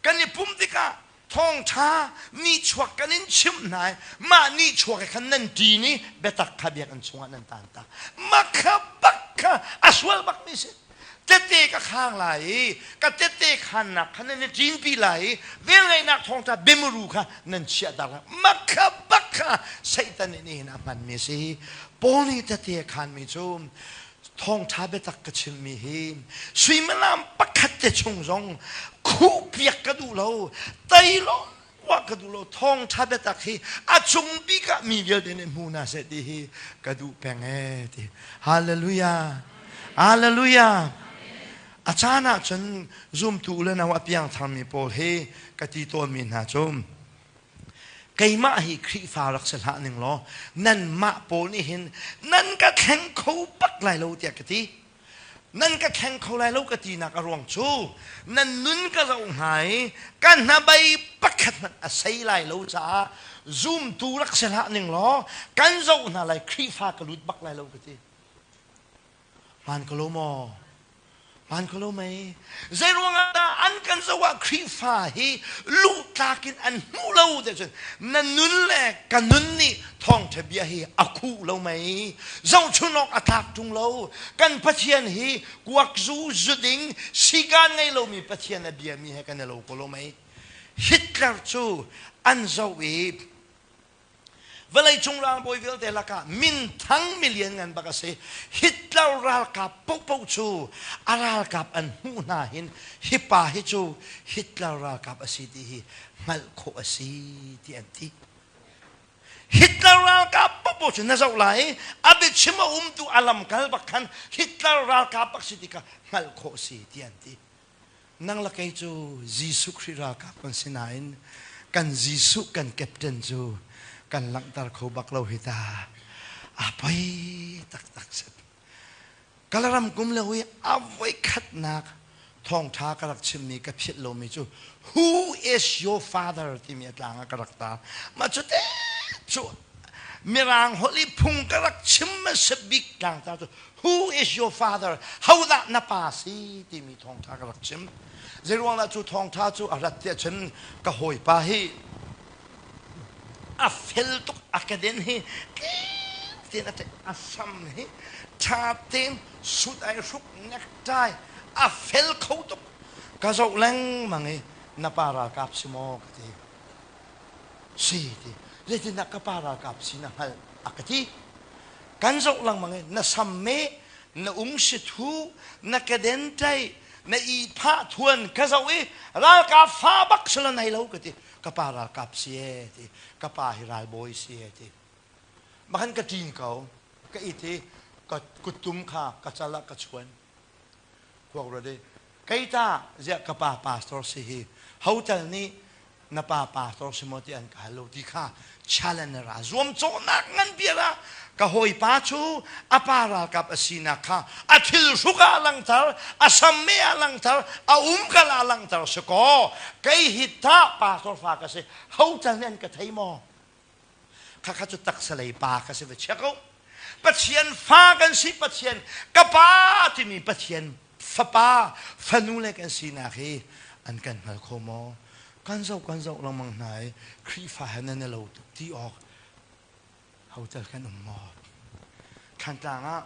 S1: kan i pumh tikah thawngṭha nihchuak kan in chimh hna i mah nihchuak he khan nan ṭin i biatak kha biakinn chungah nan tan ta. Mah kha bak kha a sual bakmi si. Tette ka khang lai i ka tette khannak kha nan i ṭinpi lai i velngeihnak thawngṭha biamuru kha nan chiahtak lai. Mah kha bak kha Satan nih nihin a hmanmi a si. Paul nih tette a khanmi cu Thawngṭha biatak ka chimmi hi suimilam pakhat te chung zong khuhpiak ka duh lo, tei lo uah ka duh lo. Thawngṭha biatak hi a cung bik ah mi vialte nih hmu hna seh ti hi ka duh peng ee ti. Hallelujah. Hallelujah. A caan ah cun zumtu u le nau a piangtharmi pawl hi ka ti tawnmi hna cu Keimah hi Khrihfa rak si hlah ning law nanmah pawl nih hin nan ka thleng kho bak lai lo tiah ka ti. Nan ka thleng kho lai lo ka tinak a ruang cu nan nun ka zoh hna i ka hnabei pakhat hmanh a sei lai lo caah zumtu rak si hlah ning law kan zoh hna lai Khrihfa ka lut bak lai lo ka ti. Hmaan ko lo maw? Hmaan ko lo mei? Zei ruangah dah an kan zoh ah Khrihfa hi luhtlak in an hmuh lo ti cun na nun le ka nun nih thawngṭha bia hi a khuh lo mei? Zohchun awk a tlak ṭung lo. Kan Pathian hi kuakzu zuding sikaan ngei lomi Pathian a biami he kan i lo ko lo mei? Hitler cu an zoh i Vawleicung ralbawi vialte lakah minthang milian ngan bak a si. Hitler ralkap paohpaoh cu a ralkap an hmuh hna hin hi pa hi cu Hitler ralkap a si ti hi hngalh khawh a si ti an ti. Hitler ralkap paohpaoh cu na zoh lai i a biachim a umtu a lamkal bak khan Hitler ralkap bak si ti kha hngalh khawh a si ti an ti. Nang le kei cu Jesuh Khrih ralkap kan si nain kan Jesuh kan captain cu kan langhter kho bak lo hi ta. A poi taktak si. Kalaram kum le hui a voikhatnak thawngtha ka rak chimmi ka philh lomi cu Who is your father timi a tlang ah ka rak tar. Mah cu te cu Mirang holh i phung ka rak chim a si bik tlangtar cu Who is your father? Hodah na pa si? timi thawngṭha ka rak chim. Zeiruangah cu thawngṭha cu a rat tiah cun ka hawipa hi a fel tuk a keden hi tein a a sam hi ṭha tein suit ai hruk necktie a fel kho tuk ka zoh lengmang i na pa ralkap si maw ka ti si ti zeitindah ka pa ralkap si na hngalh a ka ti Kan zoh lengmang i na sam meh, na ungsi thu, na keden ṭaih, na ihphah thuan ka zoh i ralkap fa bak si lo nei lo ka ti. Ka pa ralkap si e ti. Ka pa hi ralbawi si e ti. Makhan ka ṭin ko. Ka it i ka kuttum kha ka cal ah ka chuan. Khuak ruat i kei ta ziah ka pa pastor si hi hotel nih na pa pastor si maw ti an ka hal lo ti kha challenge ra zuamcawhnak ngan bia ah ka hawipa cu a pa ralkap a sinak kha a thil hruk ah langter a samme ah langter a umkal ah langter si kaw kei hi ta pastor fa ka si hotel nih an ka thei maw khakha cu taksa lei pa ka si va chia ko Pathian fa kan si Pathian ka pa timi Pathian fapa fanu le kan sinak hi an kan hngal kho maw kan zoh kan zoh lengmang hna i Khrihfa he nan i lo tuk ti awk hotel kan um maw Thlantlang ah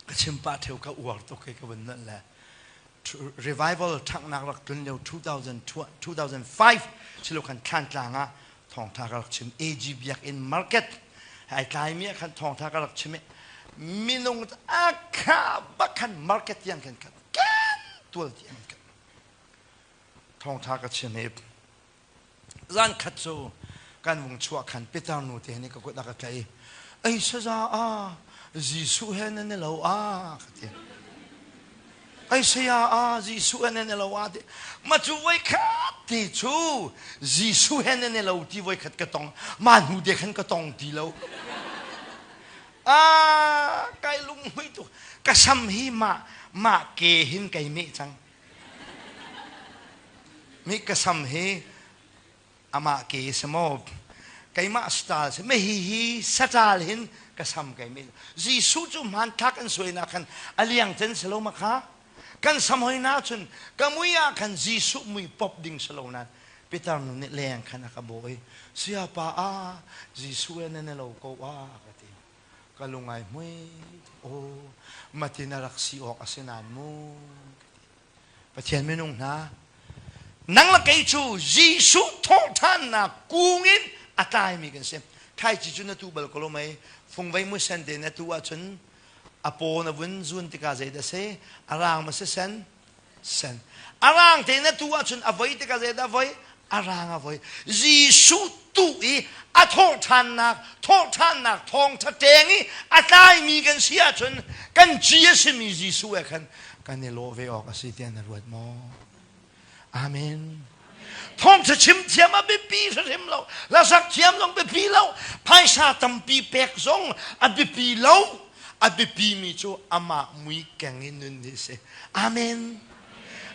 S1: ka chim pah theu ka uar tuk i ka vun nolh le revival ṭhanghnak rak tlun lio 2005 silo khan Thlantlang ah thawngṭha ka rak chim AG Biakinn market ai tlaimi ah khan thawngṭha ka rak chim i minung a kha bak khan market tiang khan kan tual tiang kan thawngṭha ka chim i Zan khat cu kan vung chuah khan Peter nu te nih ka kut a ka tlaih i ei saza a Jesuh he nan i lo a ka ti. Ei saya a Jesuh he nan i lo a ti. Ma cu voi khat te cu Jesuh he nan i lo ti voi khat ka tong. Ma hnu de khan ka tong ti lo. A kai lunghmui tuk. Ka sam hi mah mah ke hin kai meh cang. Mi ka sam hi amah ke si maw keimah style si me hi hi satal hin ka sam kai mi Jesuh cu hmanthlak an suainak khan a liang cen si lo ma kha kan sam hoi na cun ka mui ah khan Jesuh mui pop ding si lo nan Peter nu nih leng khan a ka bawh i sayapa a Jesuh e na lo ko a ka ti ka lung ai hmui aw matin a rak si awk a si nain mu Pathian minung hna nang le kei cu Jesuh thawhṭhannak kung in a tlaimi kan si thlaici cu na tu bal ko lo mei fungvei musen te na tu ahcun a paw na vun zun tikah zeidah si a rang ma si sen sen a rang te na tu ahcun a voi tikah zeidah voi a rang a voi Jesuh tu i a thawhṭhannak thawhṭhannak thawngṭha ṭeng i a tlaimi kan si ahcun kan ci a simi Jesuh he khan kan i lawh ve awk a si tiah na ruat maw Amen thawngṭha chim thiam a biapi hrim lo hlasak thiam zong biapi lo phaisa tampi pek zong a biapi lo a biapimi cu amah mui keng in nun hi si Amen.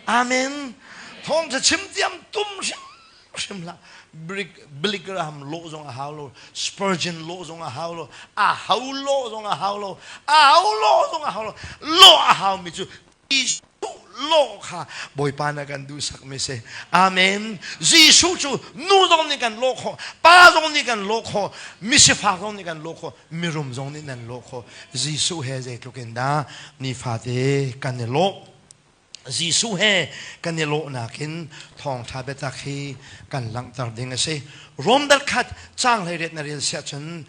S1: Amen. Thawngtha chim tiam tum hrimhrim hlah. Billy Graham lawh zong a hau lo, Spurgeon lawh zong a hau lo, a hau lawh zong a hau lo, a hau lawh zong a hau lo. Lawh a hau mi cu Jesuh lawh kha Bawipa na kan duhsak mi si. Amen. Jesuh cu nu zong nih kan lawh khawh, pa zong nih kan lawh khawh, misifak zong nih kan lawh khawh, mirum zong nih nan lawh khawh. Jesuh he zeitluk in dah nifate kan i lawh. Jesuh he kan i lawhnak in thawngṭha biatak hi kan langhter ding a si. Rom dal khat caang 18 na rel siah cun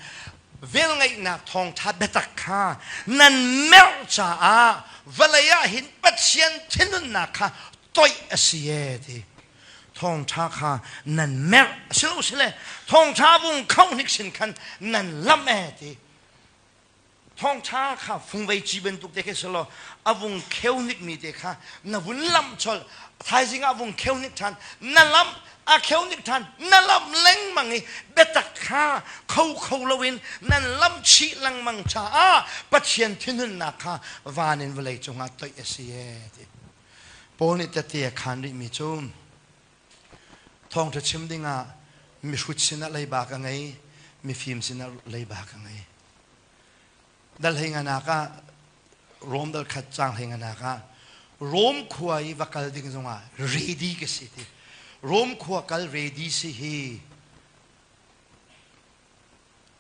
S1: velngeihnak thawngṭha biatak kha nan merh caah vawlei ah hin Pathian thinhunnak kha toih a si ee ti. Thawngṭha kha nan merh a si lo sile thawngṭha vung kho hnik sin khan nan lamh ee ti. Thawngṭha kha fungvei ci bantuk te khi si law a vung kheu hnikmi te kha na vun lamh colh. Thaizing ah vung kheu hnik ṭhan, na lamh, a kheu hnik ṭhan, na lamh lengmang i biatak kha kho kho loin nan lamh chih lengmang caah Pathian thinhunnak kha van in vawlei cungah toih a si ee ti. Paul nih tette a khaan rihmi cu thawngṭha chim dingah mihrut sinah leiba ka ngei, mifim sinah leiba ka ngei. Dal hlei nganak ah Rom dal khat caang hlei nganak ah Rom khua i va kal ding zongah ready ka si ti. Rom khua kal ready si hi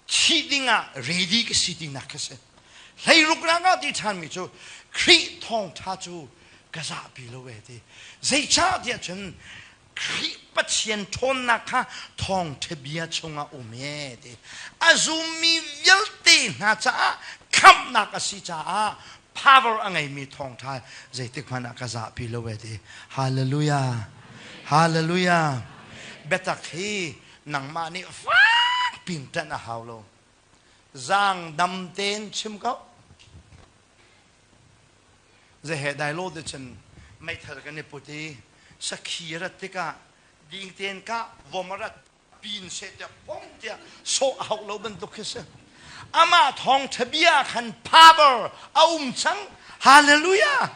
S1: thih dingah ready ka si tinak ka si. Hleiruk nak ah ti ṭhanmi cu Khrih thawngṭha cu ka zahpi lo e ti. Zeicah tiah cun Khrih Pathian ṭhawnnak kha thawngṭha bia chungah um e ti. A zummi vialte hna caah khamhnak a si caah power a ngeimi thawngṭha zeitik hmanh ah ka zahpi lo e ti. Hallelujah. Hallelujah. Biatak hi nangmah nih fak pin ṭanh a hau lo. Zaang dam tein chim ko. Zehe dai lo te cun meithal kan i put i sakhi rat tikah ding tein kah vom a rat pin seh tiah pong tiah sawh a hauh lo bantuk khi si. Amah thawngṭha bia khan power a um cang. Hallelujah!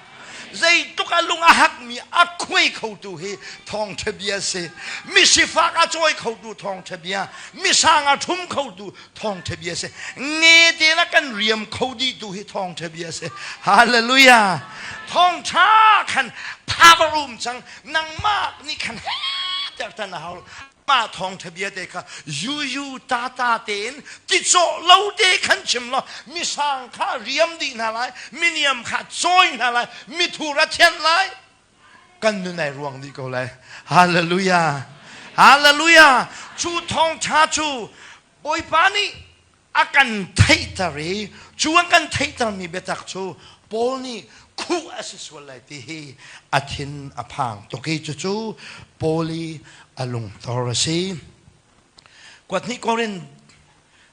S1: Zeitluk a lung a hakmi a khuai khotu hi thawngṭha bia si. Misifak a cawi khotu thawngṭha bia, misang a ṭhum khotu thawngṭha bia si. Nge te la kan riam kho dih tu hi thawngṭha bia si. Hallelujah! Thawngṭha khan power um cang. Nangmah nih khan ter tan a hau. Mah thawngṭha bia te kha yu yu ta ta tein ticawh lo te khan chim law misang kha riam dih hna lai, miniam kha cawi hna lai, mithur a thianh lai. Kan nun ai ruang dih ko lai. Hallelujah! Hallelujah! Cu thawngṭha cu Bawipa nih a kan theihter i cu an kan theihtermi biatak cu Paul nih khuh a si sual lai ti hi a thin a phang tuk i cucu Paul i a lungtor a si. Kuat hnih Korin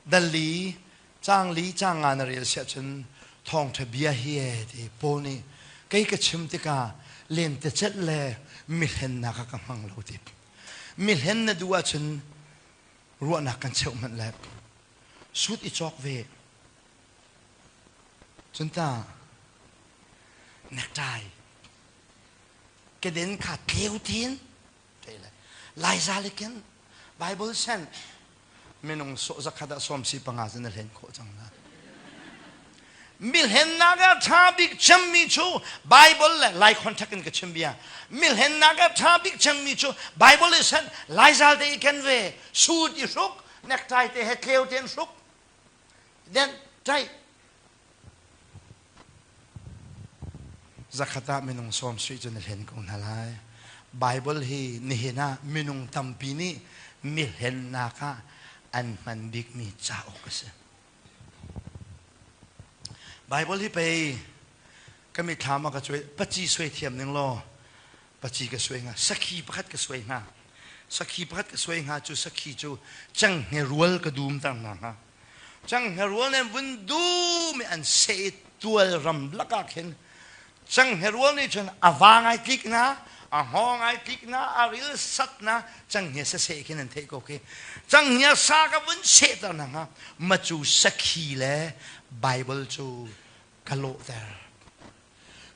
S1: dal li caang li caang nga na rel siah cun thawngṭha bia hi e ti Paul nih kei ka chim tikah lentecelh le mihlennak ah ka hmang lo ti. Mihlen na duh ahcun ruahnak kan cheuh hmanh le sut i cawk ve. Cun ta necktie keden kha tleu tin Laiza le ken Bible sen minung sawh zakhat ah sawm si panga cun na hlen khawh cang la. Milhennak ah ṭha bik cemmi cu Bible le Lai contact in ka chim bia. Milhennak ah ṭha bik cemmi cu Bible i sanh Laizal te i ken ve, suit i hruk, necktie te he tleu tein hruk. Then tie. Zakhat ah minung sawm sui cu na hlen ko hna lai. Bible hi nihin ah minung tampi nih mihlennak ah an hman bikmi cauk a si. Bible hi pei ka mitthlam ah ka cuai paci suai thiam ning law paci ka suai hnga sakhi pakhat ka suai hnga sakhi pakhat ka suai hnga cu sakhi cu cenghnge rual ka dum ter hna hnga cenghnge rual nih vun dum i an seh i tual ram lakah khin Cenghnge rual nih cun a va ngai tlik na, a hngawng ngai tlik na, a ril sat na, cenghnge saseh khin an theih ko khi. Cenghnge sa ka vun sehter na hnga, macu sakhi le Bible cu ka lawhter.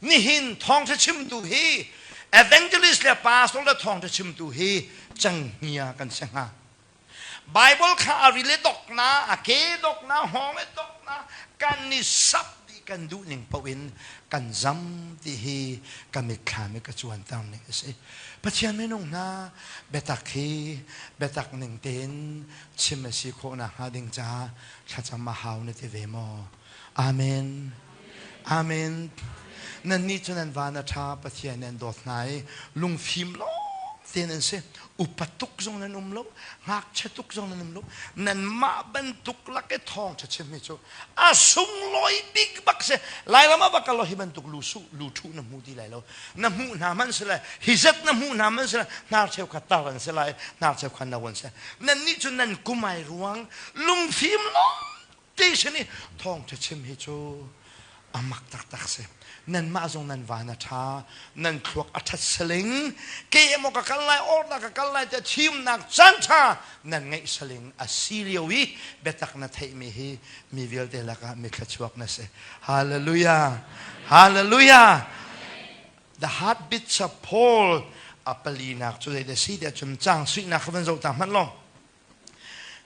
S1: Nihin thawngṭha chimtu hi Evangelist le pastor le thawngṭha chimtu hi cenghngia kan si hnga. Bible kha a ri le dok na, a ke dok na, hngawng le dok na, kan i sap dih kan duh ning paoh in kan zam ti hi ka mitthlam i ka cuanter ning a si. Pathian minung hna biatak hi biatak ning tein chim a si khawh nakhnga ding caah thlacam a hau na ti ve maw? Amen. Amen. Nannih cu nan van a ṭha, Pathian nih an dawt hna i lungfim lawng tein an si. Upa tuk zong nan um lo, ngakchia tuk zong nan um lo. Nanmah bantuk lak i thawngṭha chimmi cu a sunglawi bik bak si. Lairam ah va kal law hi bantuk lu su lu ṭhu na hmu ti lai lo. Na hmuh hna hmanh si lai, hi zet na hmuh hna hmanh si lai, hnar cheukhat tar an si lai, hnar cheukhat no an si. Nannih cu nan kum ai ruang lungfim lawng ti sin i thawngṭha chim hi cu a mak taktak si. Nanmah zong nan van a ṭha, nan thluak a ṭhat saling, ke emaw ka kal lai, ornak ka kal lai tiah thimnak caan ṭha nan ngeih saling a si lio i biatak na theihmi hi mi vialte lakah mi thluachuak na si. Hallelujah! Hallelujah! The heartbeats of Paul a palinak cu zei si tiah cun caang suihnak kha van zoh ta hmanh law.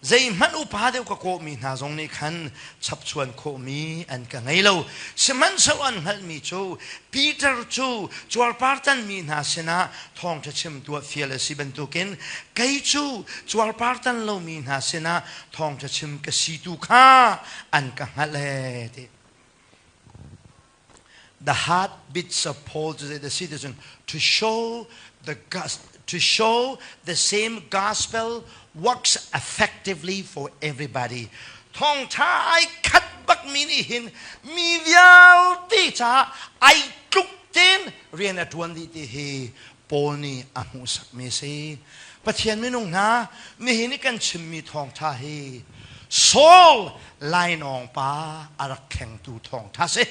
S1: Zeihmanh upa deuh ka kawhmi hna zong nih khan chapchuan khawhmi an ka ngei lo. Sihmanhsehlaw an hngalhmi cu Peter cu cuarpartanmi hna sinah thawngṭha chim tuah fial a si bantukin kei cu cuarpartan lomi hna sinah thawngṭha chim ka si tu kha an ka hngalh ee ti. The heartbeats of Paul to the citizen to show the to show the same gospel works effectively for everybody. Thawngṭha ai khat bak mi nih hin mi vialte caah ai tluk tein rian a ṭuan dih ti hi Paul nih a hmuhsakmi a si. Pathian minung hna, nihin i kan chimmi thawngṭha hi Saul lainawng pa a rak thlengtu thawngṭha si.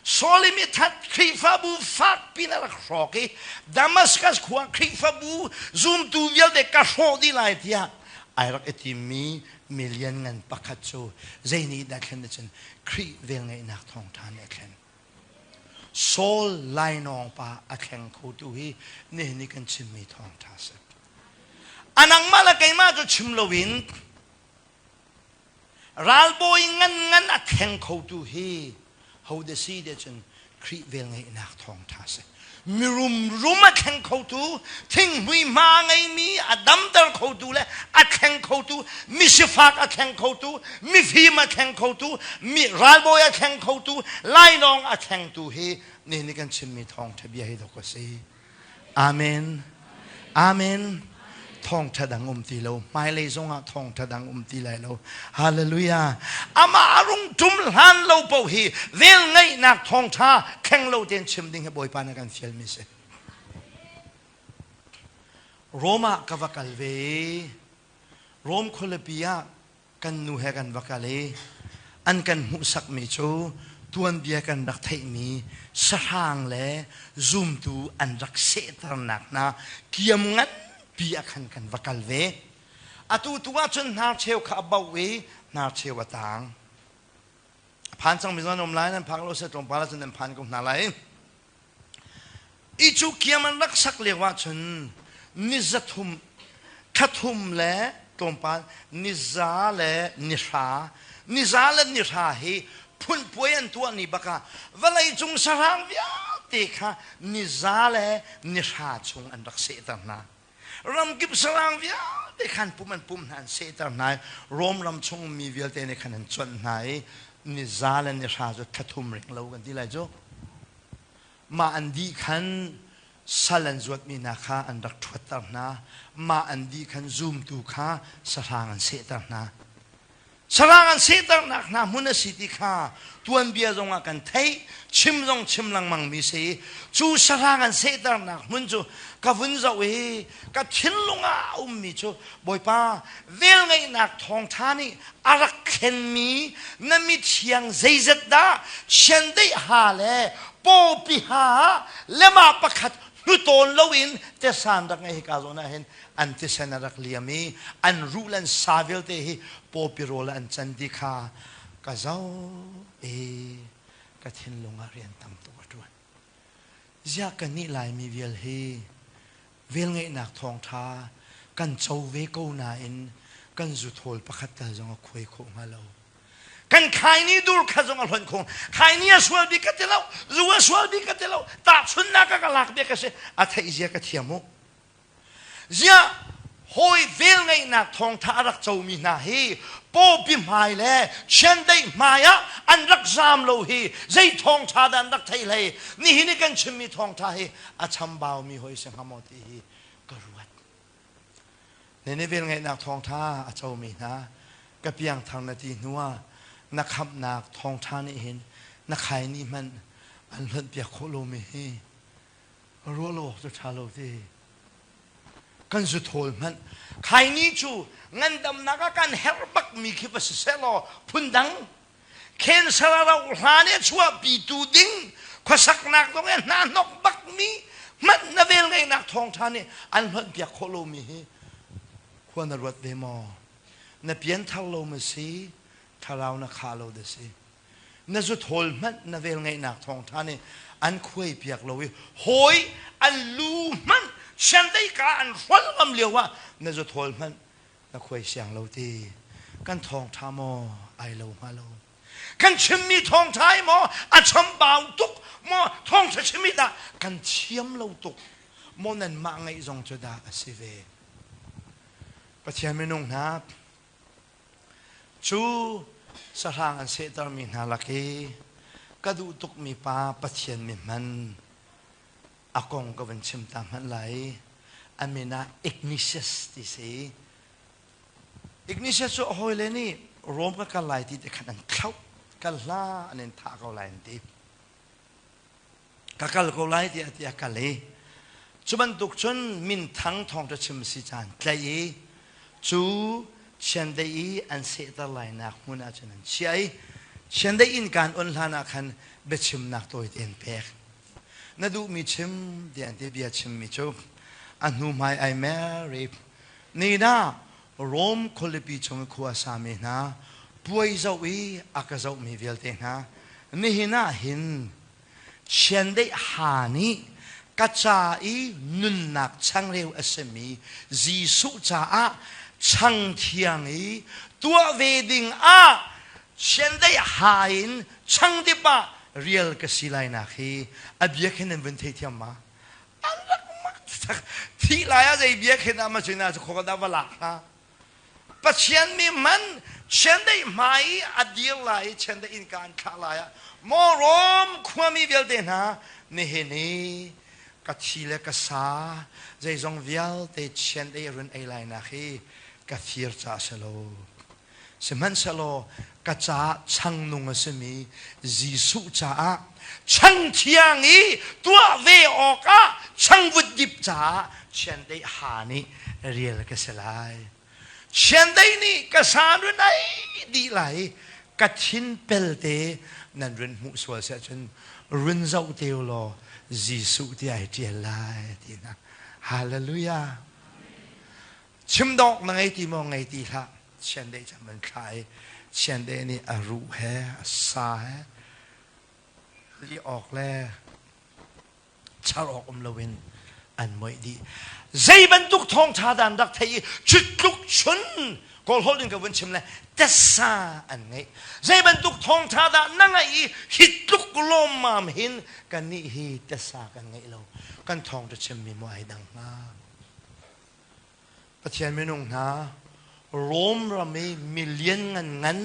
S1: Saul i mithat Khrihfabu fakpi in a rak hrawk i Damascus khua Khrihfabu zumtu vialte ka hrawh dih lai tiah ai rak i timmi mi lianngan pakhat cu zei nih dah thlen cun Khrih velngeihnak thawngṭha nih a thlen. Saul lainawng pa a thleng khotu hi nihin i kan chimmi thawngṭha a si. A nangmah le keimah cu chim loin ralbawi ngan ngan a thleng khotu hi hode si te cun Khrih velngeihnak thawngṭha a si. Mirum rum a thleng khotu, thinghmui hma ngeimi a damter khotu le a thleng khotu, misifak a thleng khotu, mifim a thleng khotu, mi ralbawi a thleng khotu, lainawng a thlengtu hi nihin kan chimmi thawngṭha bia hi dok a si. Amen. Amen. Thawngṭha dang um ti lo. Hmailei zongah thawngṭha dang um ti lai lo. Hallelujah. Amah a rung ṭum hlan lo paoh hi vel ngeihnak thawngṭha thleng lo tein chim ding hi Bawipa nih kan fialmi si. Rome ah ka va kal ve i Rome khualipi ah kan nu he kan va kal i an kan hmuhsakmi cu tuanbia kan rak theihmi sahrang le zumtu an rak sehternak hna kiam nganpi ah khan kan va kal ve. Atu tu ahcun hnarcheu kha a boh i hnarcheu a taang. A phan cangmi zong an um lai, nan phak lo seh tlawmpal ahcun nan phan ko hna lai. I cu kiam an rak sak lio ahcun ni zathum, thlathum le tlawmpal niza le nihra, niza le nihra hi phunpuai an tuah ni bak ah vawleicung sahrang vialte kha niza le nihra chung an rak sehter hna. Ramkip sahrang vialte khan pum an pum hna an sehter hna i Rom ram chung mi vialte nih khan an cuanh hna i niza le nihra cu thlathum ring lo kan ti lai cu. Mah an dih khan sal an zuatmi hna kha an rak ṭhuatter hna. Mah an dih khan zumtu kha sahrang an sehter hna. Sahrang an sehternak hna hmun a si ti kha tuanbia zongah kan theih, chim zong chim lengmang mi si. Cu sahrang an sehternak hmun cu ka vun zoh i ka thinlung ah a ummi cu Bawipa velngeihnak thawngṭha nih a rak thlenmi na mithiang zeizat dah chiandeih ha le pawpi ha lemah pakhat hnutawn loin tesan rak ngei hika zawn ah hin an thisen a rak liam i an ruh le an sa vialte hi pawpi rawl ah an can ti kha ka zoh i ka thinlung ah rian tam tuk a ṭuan. Ziah kannih Laimi vial hi velngeihnak thawngṭha kan co ve ko nain kan zuthawl pakhat tal zong a khuai khawh hnga lo. Kan khaini dur kha zong a hlonh khawh. Khaini a sual bik ka ti lo, zu a sual bik ka ti lo, tahchunhnak ah ka lak bia ka si, a theih zia ka thiam u. Ziah hawi velngeihnak thawngtha a rak comi hna hi pawpi hmai le chiandeih hmai ah an rak zaam lo hi zei thawngtha dah an rak thei hlei nihin i kan chimmi thawngtha hi a chambaumi hoi si hnga maw ti hi ka ruat. Nene velngeihnak thawngtha a comi hna ka piangthar na ti hnu ah na khamhnak thawngtha nih hin na khaini hmanh an hlonh piak khawh lomi hi ruah lo awk cu ṭha lo ti kan zu thawl hmanh khaini cu ngandamnak ah kan herh bakmi khi va si sehlaw phundang cancer a rauh hlan i a chuahpitu ding khuasaknak zong i hna hnok bakmi hmanh na vel ngeihnak thawngṭha nih an hlonh piak khawh lomi hi khua na ruat ve maw na pianthar lo ma si thlarau na khah lo da si na zuthawl hmanh na velngeihnak thawngṭha nih an khuai piak lo i hawi an lu hmanh chiandeih ka an hrual ngam lio ah na zuthawl hmanh na khuai siang lo ti kan thawngṭha maw ai lo hnga lo kan chimmi thawngṭha hi maw a chambau tuk maw thawngṭha chimmi dah kan thiam lo tuk maw nanmah ngaih zong cu dah a si ve Pathian minung hna Cu sahrang an sehtermi hna lak i ka duh tukmi pa Pathian mi hman a kong ka van chim ta hmanh lai. A min ah Ignatius ti si. Ignatius cu a hawile nih Rome ka kal lai ti te khan an thlauh. Kal hlah an in thah ko lai an ti. Ka kal ko lai tiah ti a kal i cu bantuk cun minthang thawngṭha chim si caan tlaih i cu chiandeih i an sehter lainak hmun ah cun an chiah i chiandeih inn kaan on hlan ah khan biachimnak tawite an pek. Na duhmi chim tiah an ti bia chimmi cu a hnu hmai ai mer i ni dah Rom khualipi chung i khua a sami hna puai zoh i a ka zohmi vialte hna nihin ah hin chiandeih ha nih ka ca i nunnak changreu a simi Jesuh caah chang thiang i tuah ve ding ah chiandeih ha in changdip ah rial ka si lainak hi a bia khin nan vun theithiam ma? An rak mak thih lai ah zei bia khin ah ma cun ah cu khua dah va lak hnga? Pathian mi man chiandeih hmai i a dir lai i chiandeih innka an thlah lai ah maw Rom khuami vialte hna nihin i ka thi le ka sa zeizong vialte chiandeih run ei lainak hi ka fir caah si lo sihmanhsehlaw ka caah changnung a simi Jesuh caah chang thiang i tuah ve awkah changvut dip caah chiandeih ha nih rial ka si lai. Chiandeih nih ka sa run ei dih lai ka thin pelte nan run hmuh sual si ahcun run zoh te u law Jesuh tiah ai ṭial lai ti hna. Hallelujah. Chim dawk na ngei ti maw ngei ti hlah. Chiandeih cam an thlah i chiandeih nih a ruh he a sa he li awk le char awk um loin an moih dih. Zei bantuk thawngṭha dah an rak theih i cu tluk chun Kawl holh in ka vun chim le tessa an ngeih. Zei bantuk thawngṭha dah na ngeih i hi tluk lawmmam hin kannih hi tessa kan ngeih lo. Kan thawngṭha chimmi maw ai dang hnga? Pathian minung hna Rom ram i milian ngan ngan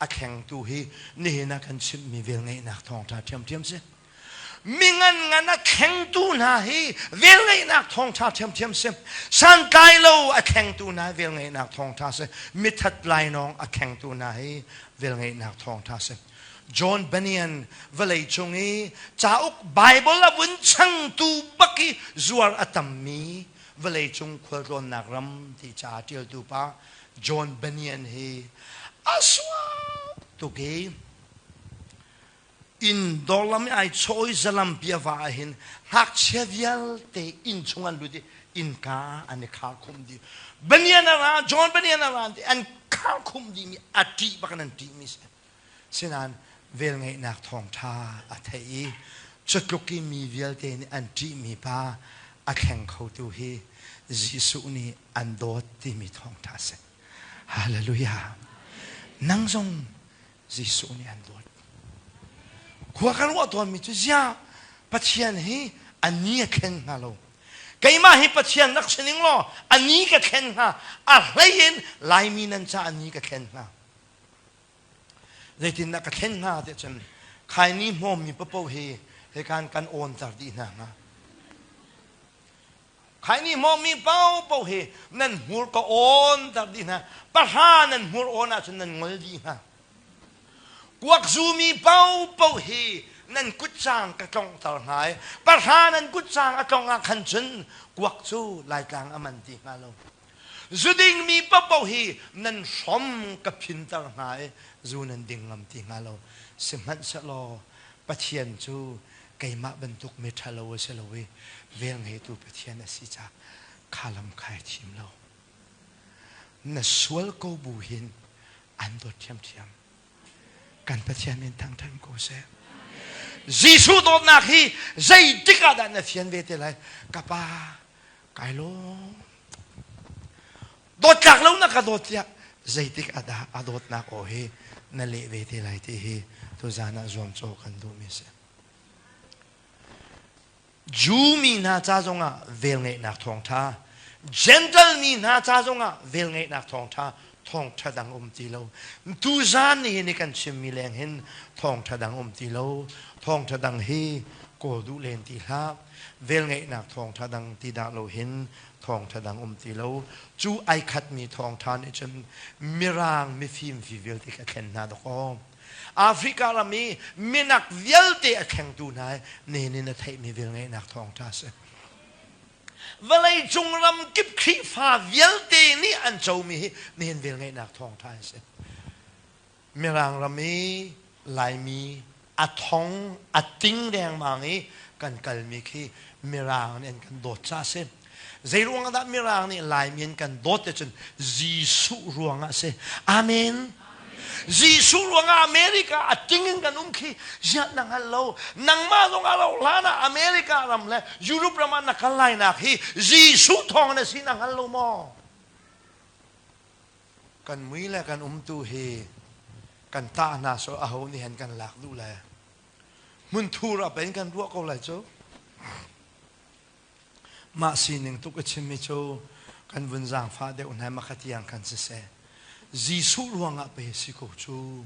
S1: a thlengtu hi nihin ah kan chimhmi velngeihnak thawngṭha ṭhiamṭhiam si. Mi ngan ngan a thlengtu hna hi velngeihnak thawngṭha ṭhiamṭhiam si. Santlai lo a thlengtu hna hi velngeihnak thawngṭha si. Mithat lainawng a thlengtu hna hi velngeihnak thawngṭha si. John Bunyan vawlei cung i cauk Bible a vun changtu bak i zuar a tammi vawleicung khualtlawnnak ram ti ca ṭialtu pa John Bunyan hi a sual tuk i inn dawrlam i ai chawh i zalampi a va ah hin ngakchia vialte inn chung an lut i innka an i khar khum dih. Bunyan a ra, John Bunyan a ra ti an khar khum dihmi a ṭih bak in an ṭihmi si. Sinain velngeihnak thawngṭha a theih i Cutluk i mi vialte nih an ṭihmi pa a thleng khotu hi Jesuh nih an dawt timi thawngṭha a si. Hallelujah. Nang zong Jesuh nih an dawt. Khua kan ruah tawnmi cu ziah Pathian hi a ni a thlen hnga lo. Keimah hi Pathian rak si ning law a ni ka thlen hnga. A hlei in Laimi nan ca a ni ka thlen hnga. Zeitindah ka thlen hnga tiah cun khaini hmawmmi paohpaoh hi hikan kan awnter dih hna hnga. Khaini hmawmmi paohpaoh hi nan hmur ka awnter dih hna. Pahra nan hmur awn ahcun nan ngol dih hna. Kuak zumi paohpaoh hi nan kutcang ka tlonghter hna i pahra nan kutcang a tlongh ah khan cun kuak cu Laitlang a man ti hnga lo. Zuding mi paohpaoh hi nan hrom ka phinter hna i zu nan ding ngam ti hnga lo. Sihmanhsehlaw Pathian cu keimah bantuk mi ṭhalo a si lo i velngeitu Pathian a si caah kha lam kha ai thim lo. Na sual ko bu hin an dawt ṭhiamṭhiam. Kan Pathian min thangṭhat ko seh. Jesuh dawtnak hi zeitik ah dah na fian ve te lai? Ka pa, kai lawm. Dawt tlak lo na ka dawt tiah zeitik ah dah a dawtnak aw hi na leh ve te lai ti hi tuzan ah zuamcaw kan duhmi a si. Jew mi hna ca zongah velngeihnak thawngṭha, Gentle mi hna ca zongah velngeihnak thawngṭha, thawngṭha dang um ti lo. Tuzan ni hin kan chimmi leng hin thawngṭha dang um ti lo. Thawngṭha dang hi kawl duh len ti hlah. Velngeihnak thawngṭha dang ti dah lo hin thawngṭha dang um ti lo. Cu ai khatmi thawngṭha nih cun Mirang mifim fi vialte kha thlen hna dawkaw. Africa ram i minak vialte a thlengtu hna nen in a theihmi velngeihnak thawngṭha a si. Vawleicung ram kip Khrihfa vialte nih an comi hi nihin velngeihnak thawngṭha an si. Mirang ram i Laimi a thong a ting dengmang i kan kalmi khi Mirang nih an kan dawt caah a si. Zei ruangah dah Mirang nih Laimi an kan dawt te cun Jesuh ruangah a si. Amen. Jesuh ruangah America a ting in kan um khi ziah na hngal lo. Nangmah zong a rauh hlan ah America ram le Europe ram ah na kal lai nak hi Jesuh thawng na si na hngal lo maw? Kan mui le kan umtu hi kan tah hna so aho nih hen kan lak duh lai. Hmunthur ah pen kan ruah ko lai cu. Mah sining tuk a chimmi cu kan vun zaangfah deuh hna makha tiang khan siseh. Jesuh ruangah pei si ko cu.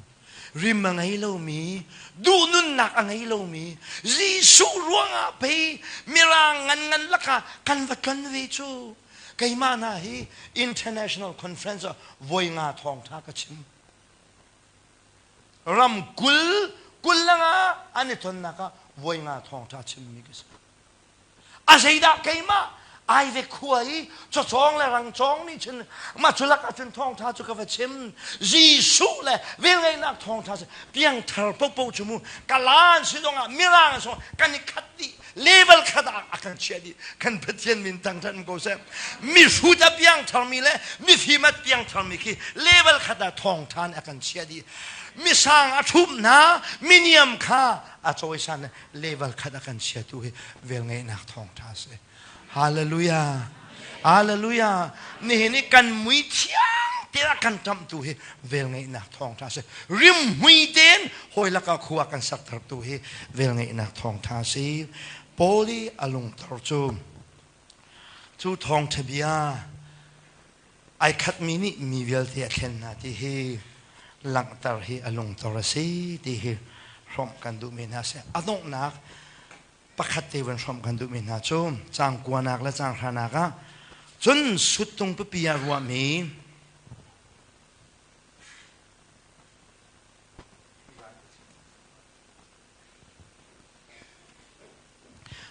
S1: Rim a ngei lomi, duhnunnak a ngei lomi, Jesuh ruangah pei mirang ngan ngan lakah kan va tlon ve cu. Keimah hna hi international conference ah voi nga thawngtha ka chim. Ram 20, 25 an i tonnak ah voi nga thawngtha chimmi ka si. A zeidah keimah ai ve khua i cawcawng le rangcawng nih cun mah cu lakah cun thawngṭha cu ka va chim. Jesuh le velngeihnak thawngṭha cu piangthar popo cu mu kalan si zongah mirang an song kan i khat dih level khat ah a kan chiah dih kan Pathian min thangṭhat ko seh mihrut a piangthar mi le mifim a piangthar mi khi level khat ah thawngṭha nih a kan chiah dih misang a ṭhumh hna miniam kha a cawisan level khat a kan chiatu hi velngeihnak thawngṭha a si. Hallelujah. Hallelujah. Nihin i kan mui thiang te a kan ṭamhtu hi velngeihnak thawngṭha a si. Rimhmui tein hawi lakah khua kan saktertu hi velngeihnak thawngṭha a si. Paul i a lungtor cu cu thawngṭha bia ai khatmi nih mi vialte a thlen hna ti hi langhter hi a lungtor a si ti hi hrawmh kan duhmi hna a si. A donghnak pakhat te van hrawmh kan duhmi hna cu caang kuanak le caang hranak ah cun suttung pipi ah ruahmi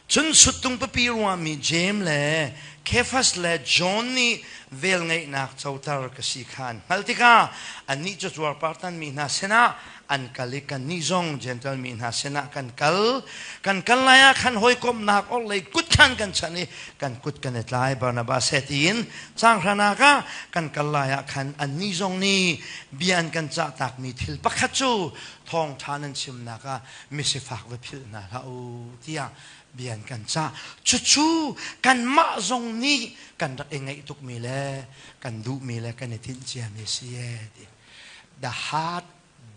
S1: Cun suttung pipi ruahmi Jeim le Kefas le John nih velngeihnak coter ka si kha an hngalh tikah annih cu cuarpartanmi hna sinah An kal i kannih zong Jentail mi hna sinah kan kal. Kan kal lai ah khan hawikomhnak orhlei kut khan kan chanh i kan kut kan i tlai. Barnabas he tiin caang hranak ah kan kal lai ah khan annih zong nih bia an kan cahtakmi thil pakhat cu thawngṭha nan chimnak ah misifak va philh hna hlah u tiah bia an kan cah. Cucu kanmah zong nih kan rak i ngaih tukmi le kan duhmi le kan i tinh ciami a si ee ti. The heart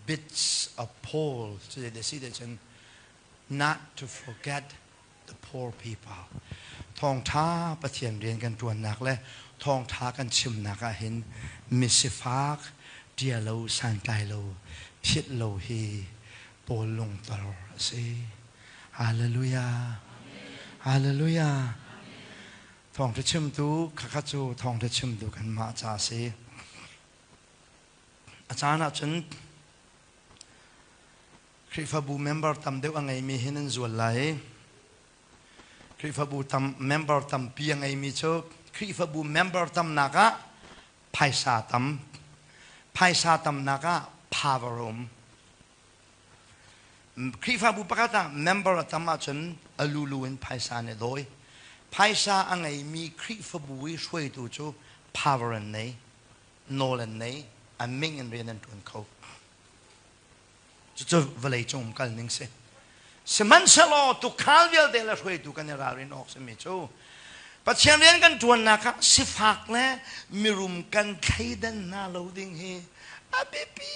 S1: beats of Paul cu a si cun not to forget the poor people. Thawngṭha Pathian rian kan ṭuannak le thawngṭha kan chimnak ah hin misifak, ṭialo, santlailo, philh lo hi Paul lungtor a si. Hallelujah. Hallelujah. Thawngṭha chimtu khakha cu thawngṭha chimtu kanmah ca a si. A caan ahcun Khrihfabu member tam deuh a ngeimi hi nan zual lai. Khrihfabu tam member tampi a ngeimi cu Khrihfabu member tamnak ah phaisa tam, phaisa tamnak ah power a um. Khrihfabu pakhat ah member a tam ahcun a lulu in phaisa nih a dawi. Phaisa a ngeimi Khrihfabu i hruaitu cu power an nei, nawl an nei, a ming in rian an ṭuan kho. Cucu vawlei cung um kal ning si. Sihmanhsehlaw tukhal vialte le hruaitu kan i ralrin awk simi cu Pathian rian kan ṭuannak ah sifak le mirum kan thleidan hna lo ding hi a biapi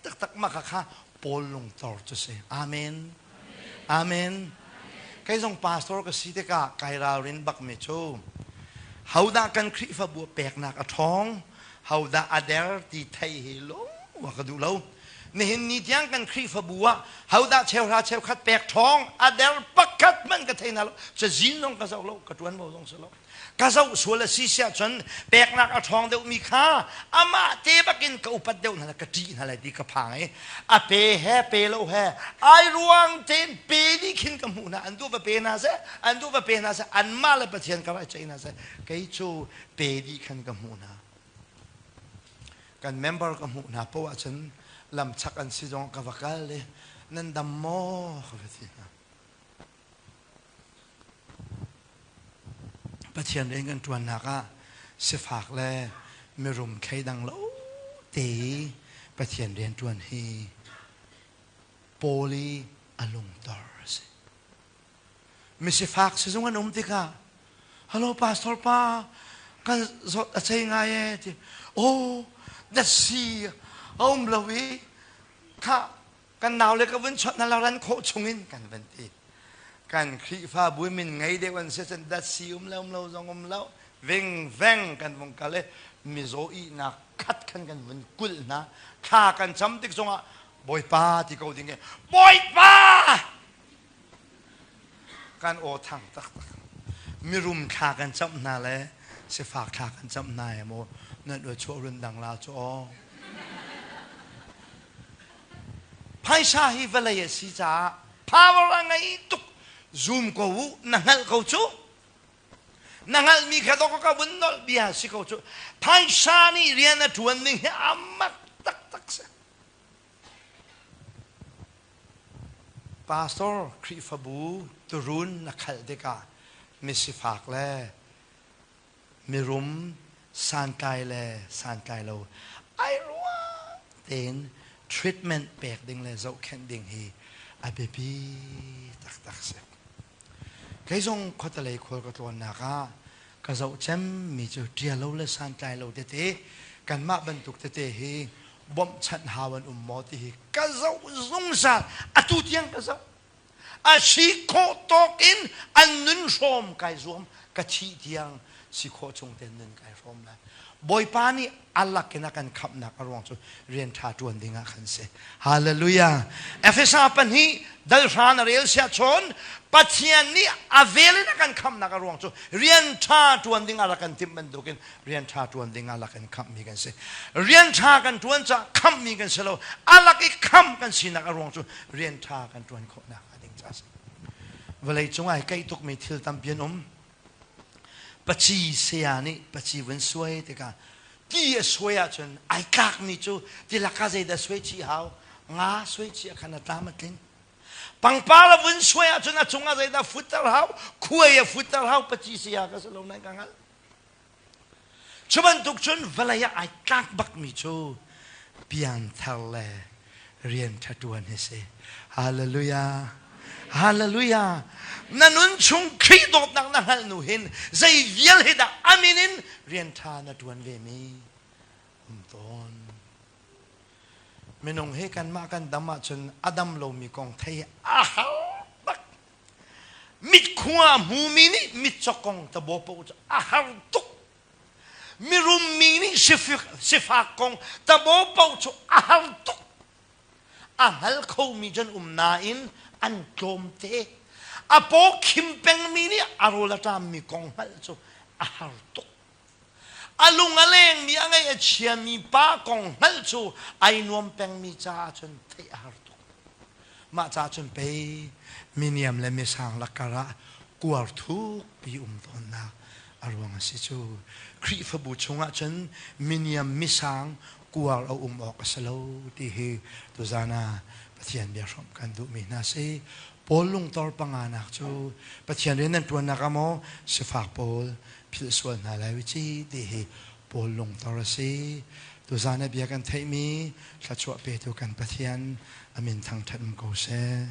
S1: taktak mah kha Paul lungtor cu si. Amen. Amen. Kei zong pastor ka si tikah kai ralrin bakmi cu hodah kan Khrihfabu peknak a ṭhawng, hodah a der ti thei hi lung ka duh lo. Nihin ni tiang kan Khrihfabu ah hodah cheuhra cheukhat pek ṭhawng a der pakhat hmanh ka thei hna lo. Cazin zong ka zoh lo, ka ṭuanvo zong si lo. Ka zoh sual a si siah cun peknak a ṭhawng deuhmi kha amah te bakin ka upat deuh hna lai, ka ṭih hna lai ti ka phang i a pe he pe lo he ai ruang tein pe dih khin ka hmuh hna. An duh va pe hna seh, an duh va pe hna seh, anmah le Pathian ka rak i ceih hna seh. Kei cu pe dih khan ka hmuh hna. Kan member ka hmuh hna poah ahcun lamchak an si zong ka va kal i nan dam maw ka va ti hna. Pathian rian kan ṭuannak ah sifak le mirum thleidang lo te i Pathian rian ṭuan hi Paul i a lungtor a si. Misifak sizung an um tikah, "Hello pastor pa, kan zawt a cei ngai e," ti. "Oh, datsi a um lo i kha kan nau le ka vun chawnh na la ran khawh chungin kan van ti. Kan Khrihfabu min ngei deuh an si cun datsi um le um lo zong um lo ving veng kan vung kal i mizaw ihnak khat khan kan vun kulh hna. Thla kan cam tik zongah Bawipa ti ko ding i Bawipa kan aw thang taktak. Mirum thla kan camh hna le sifak thla kan camh hna he maw nan ua chuah run dang la cu aw. Phaisa hi vawlei a si caah power a ngei tuk. Zoom ko u, na hngalh ko cu. Na hngalhmi kha dawk ka vun nolh bia si ko cu. Phaisa nih rian a ṭuan ning hi a mak taktak si. Pastor Khrihfabu turun na khalh tikah misifak le mirum santlai le santlai lo ai ruang tein treatment pek ding le zohkhenh ding hi a biapi taktak si. Kei zong khuatelei khual ka tlawnnak ah ka zoh cemmi cu ṭialo le santlai lo tete kanmah bantuk tete hi bawmhchanh hau an um maw ti hi ka zoh zungzal. Atu tiang ka zoh. A si khawh tawk in an nun hrawm kai zuam. Ka thih tiang si khawh chung tein nun kai hrawm lai. Bawipa nih a lak in a kan khamhnak a ruang cu rian ṭha ṭuan ding ah khan si. Hallelujah. Efesa pahnih dal hra na rel siah cun Pathian nih a vel in a kan khamhnak a ruang cu rian ṭha ṭuan ding ah rak kan timh bantukin rian ṭha ṭuan ding ah lak in khamhmi kan si. Rian ṭha kan ṭuan caah khamhmi kan si lo. A lak i khamh kan sinak a ruang cu rian ṭha kan ṭuan khawhnak ding caah a si. Vawlei cung ai kaih tukmi thil tampi an um. Paci saya nih paci vun suai tikah ti a suai ahcun ai tlakmi cu tilak ah zeidah suai chih hau? Nga suai chia khan a tlam a tling. Pangpar a vun suai ahcun a cungah zeidah futter hau, khuai a futter hau, paci saya ka si lo nan ka hngalh. Cu bantuk cun vawlei ah ai tlak bakmi cu piangthar le rian ṭha ṭuan hi si. Hallelujah. Hallelujah. Na nun chung Khrih dawtnak na hngalh nu hin zei vial hi dah amin in rian ṭha na ṭuan ve mi um tawn. Minung hi kanmah kan dam ahcun a dam lomi kong thei a har bak. Mitkhua hmumi nih mitcaw kong tabaw paoh cu a har tuk. Mirum mi nih sifak kong tabaw paoh cu a har tuk. A hngal khomi cu an um nain an tlawmte. A paw khim pengmi nih a rawl a ṭammi kong hngalh cu a har tuk. A lung a lengmi a ngaih a chiami pa kong hngalh cu ai nuam pengmi caah cun theih a har tuk. Mah ca cun pei miniam le misang lakar ah kuar thukpi um tawnnak a ruang a si cu. Khrihfabu chungah cun miniam misang kuar a um awk a si lo ti hi tuzan ah Pathian bia hrawmh kan duhmi hna si. Paul lungtor panganak cu Pathian rian nan ṭuannak ah maw sifak pawl philh sual hna lai u ci ti hi Paul lungtor a si. Tuzan ah bia kan theihmi thluachuah petu kan Pathian a min thangṭhat um ko seh.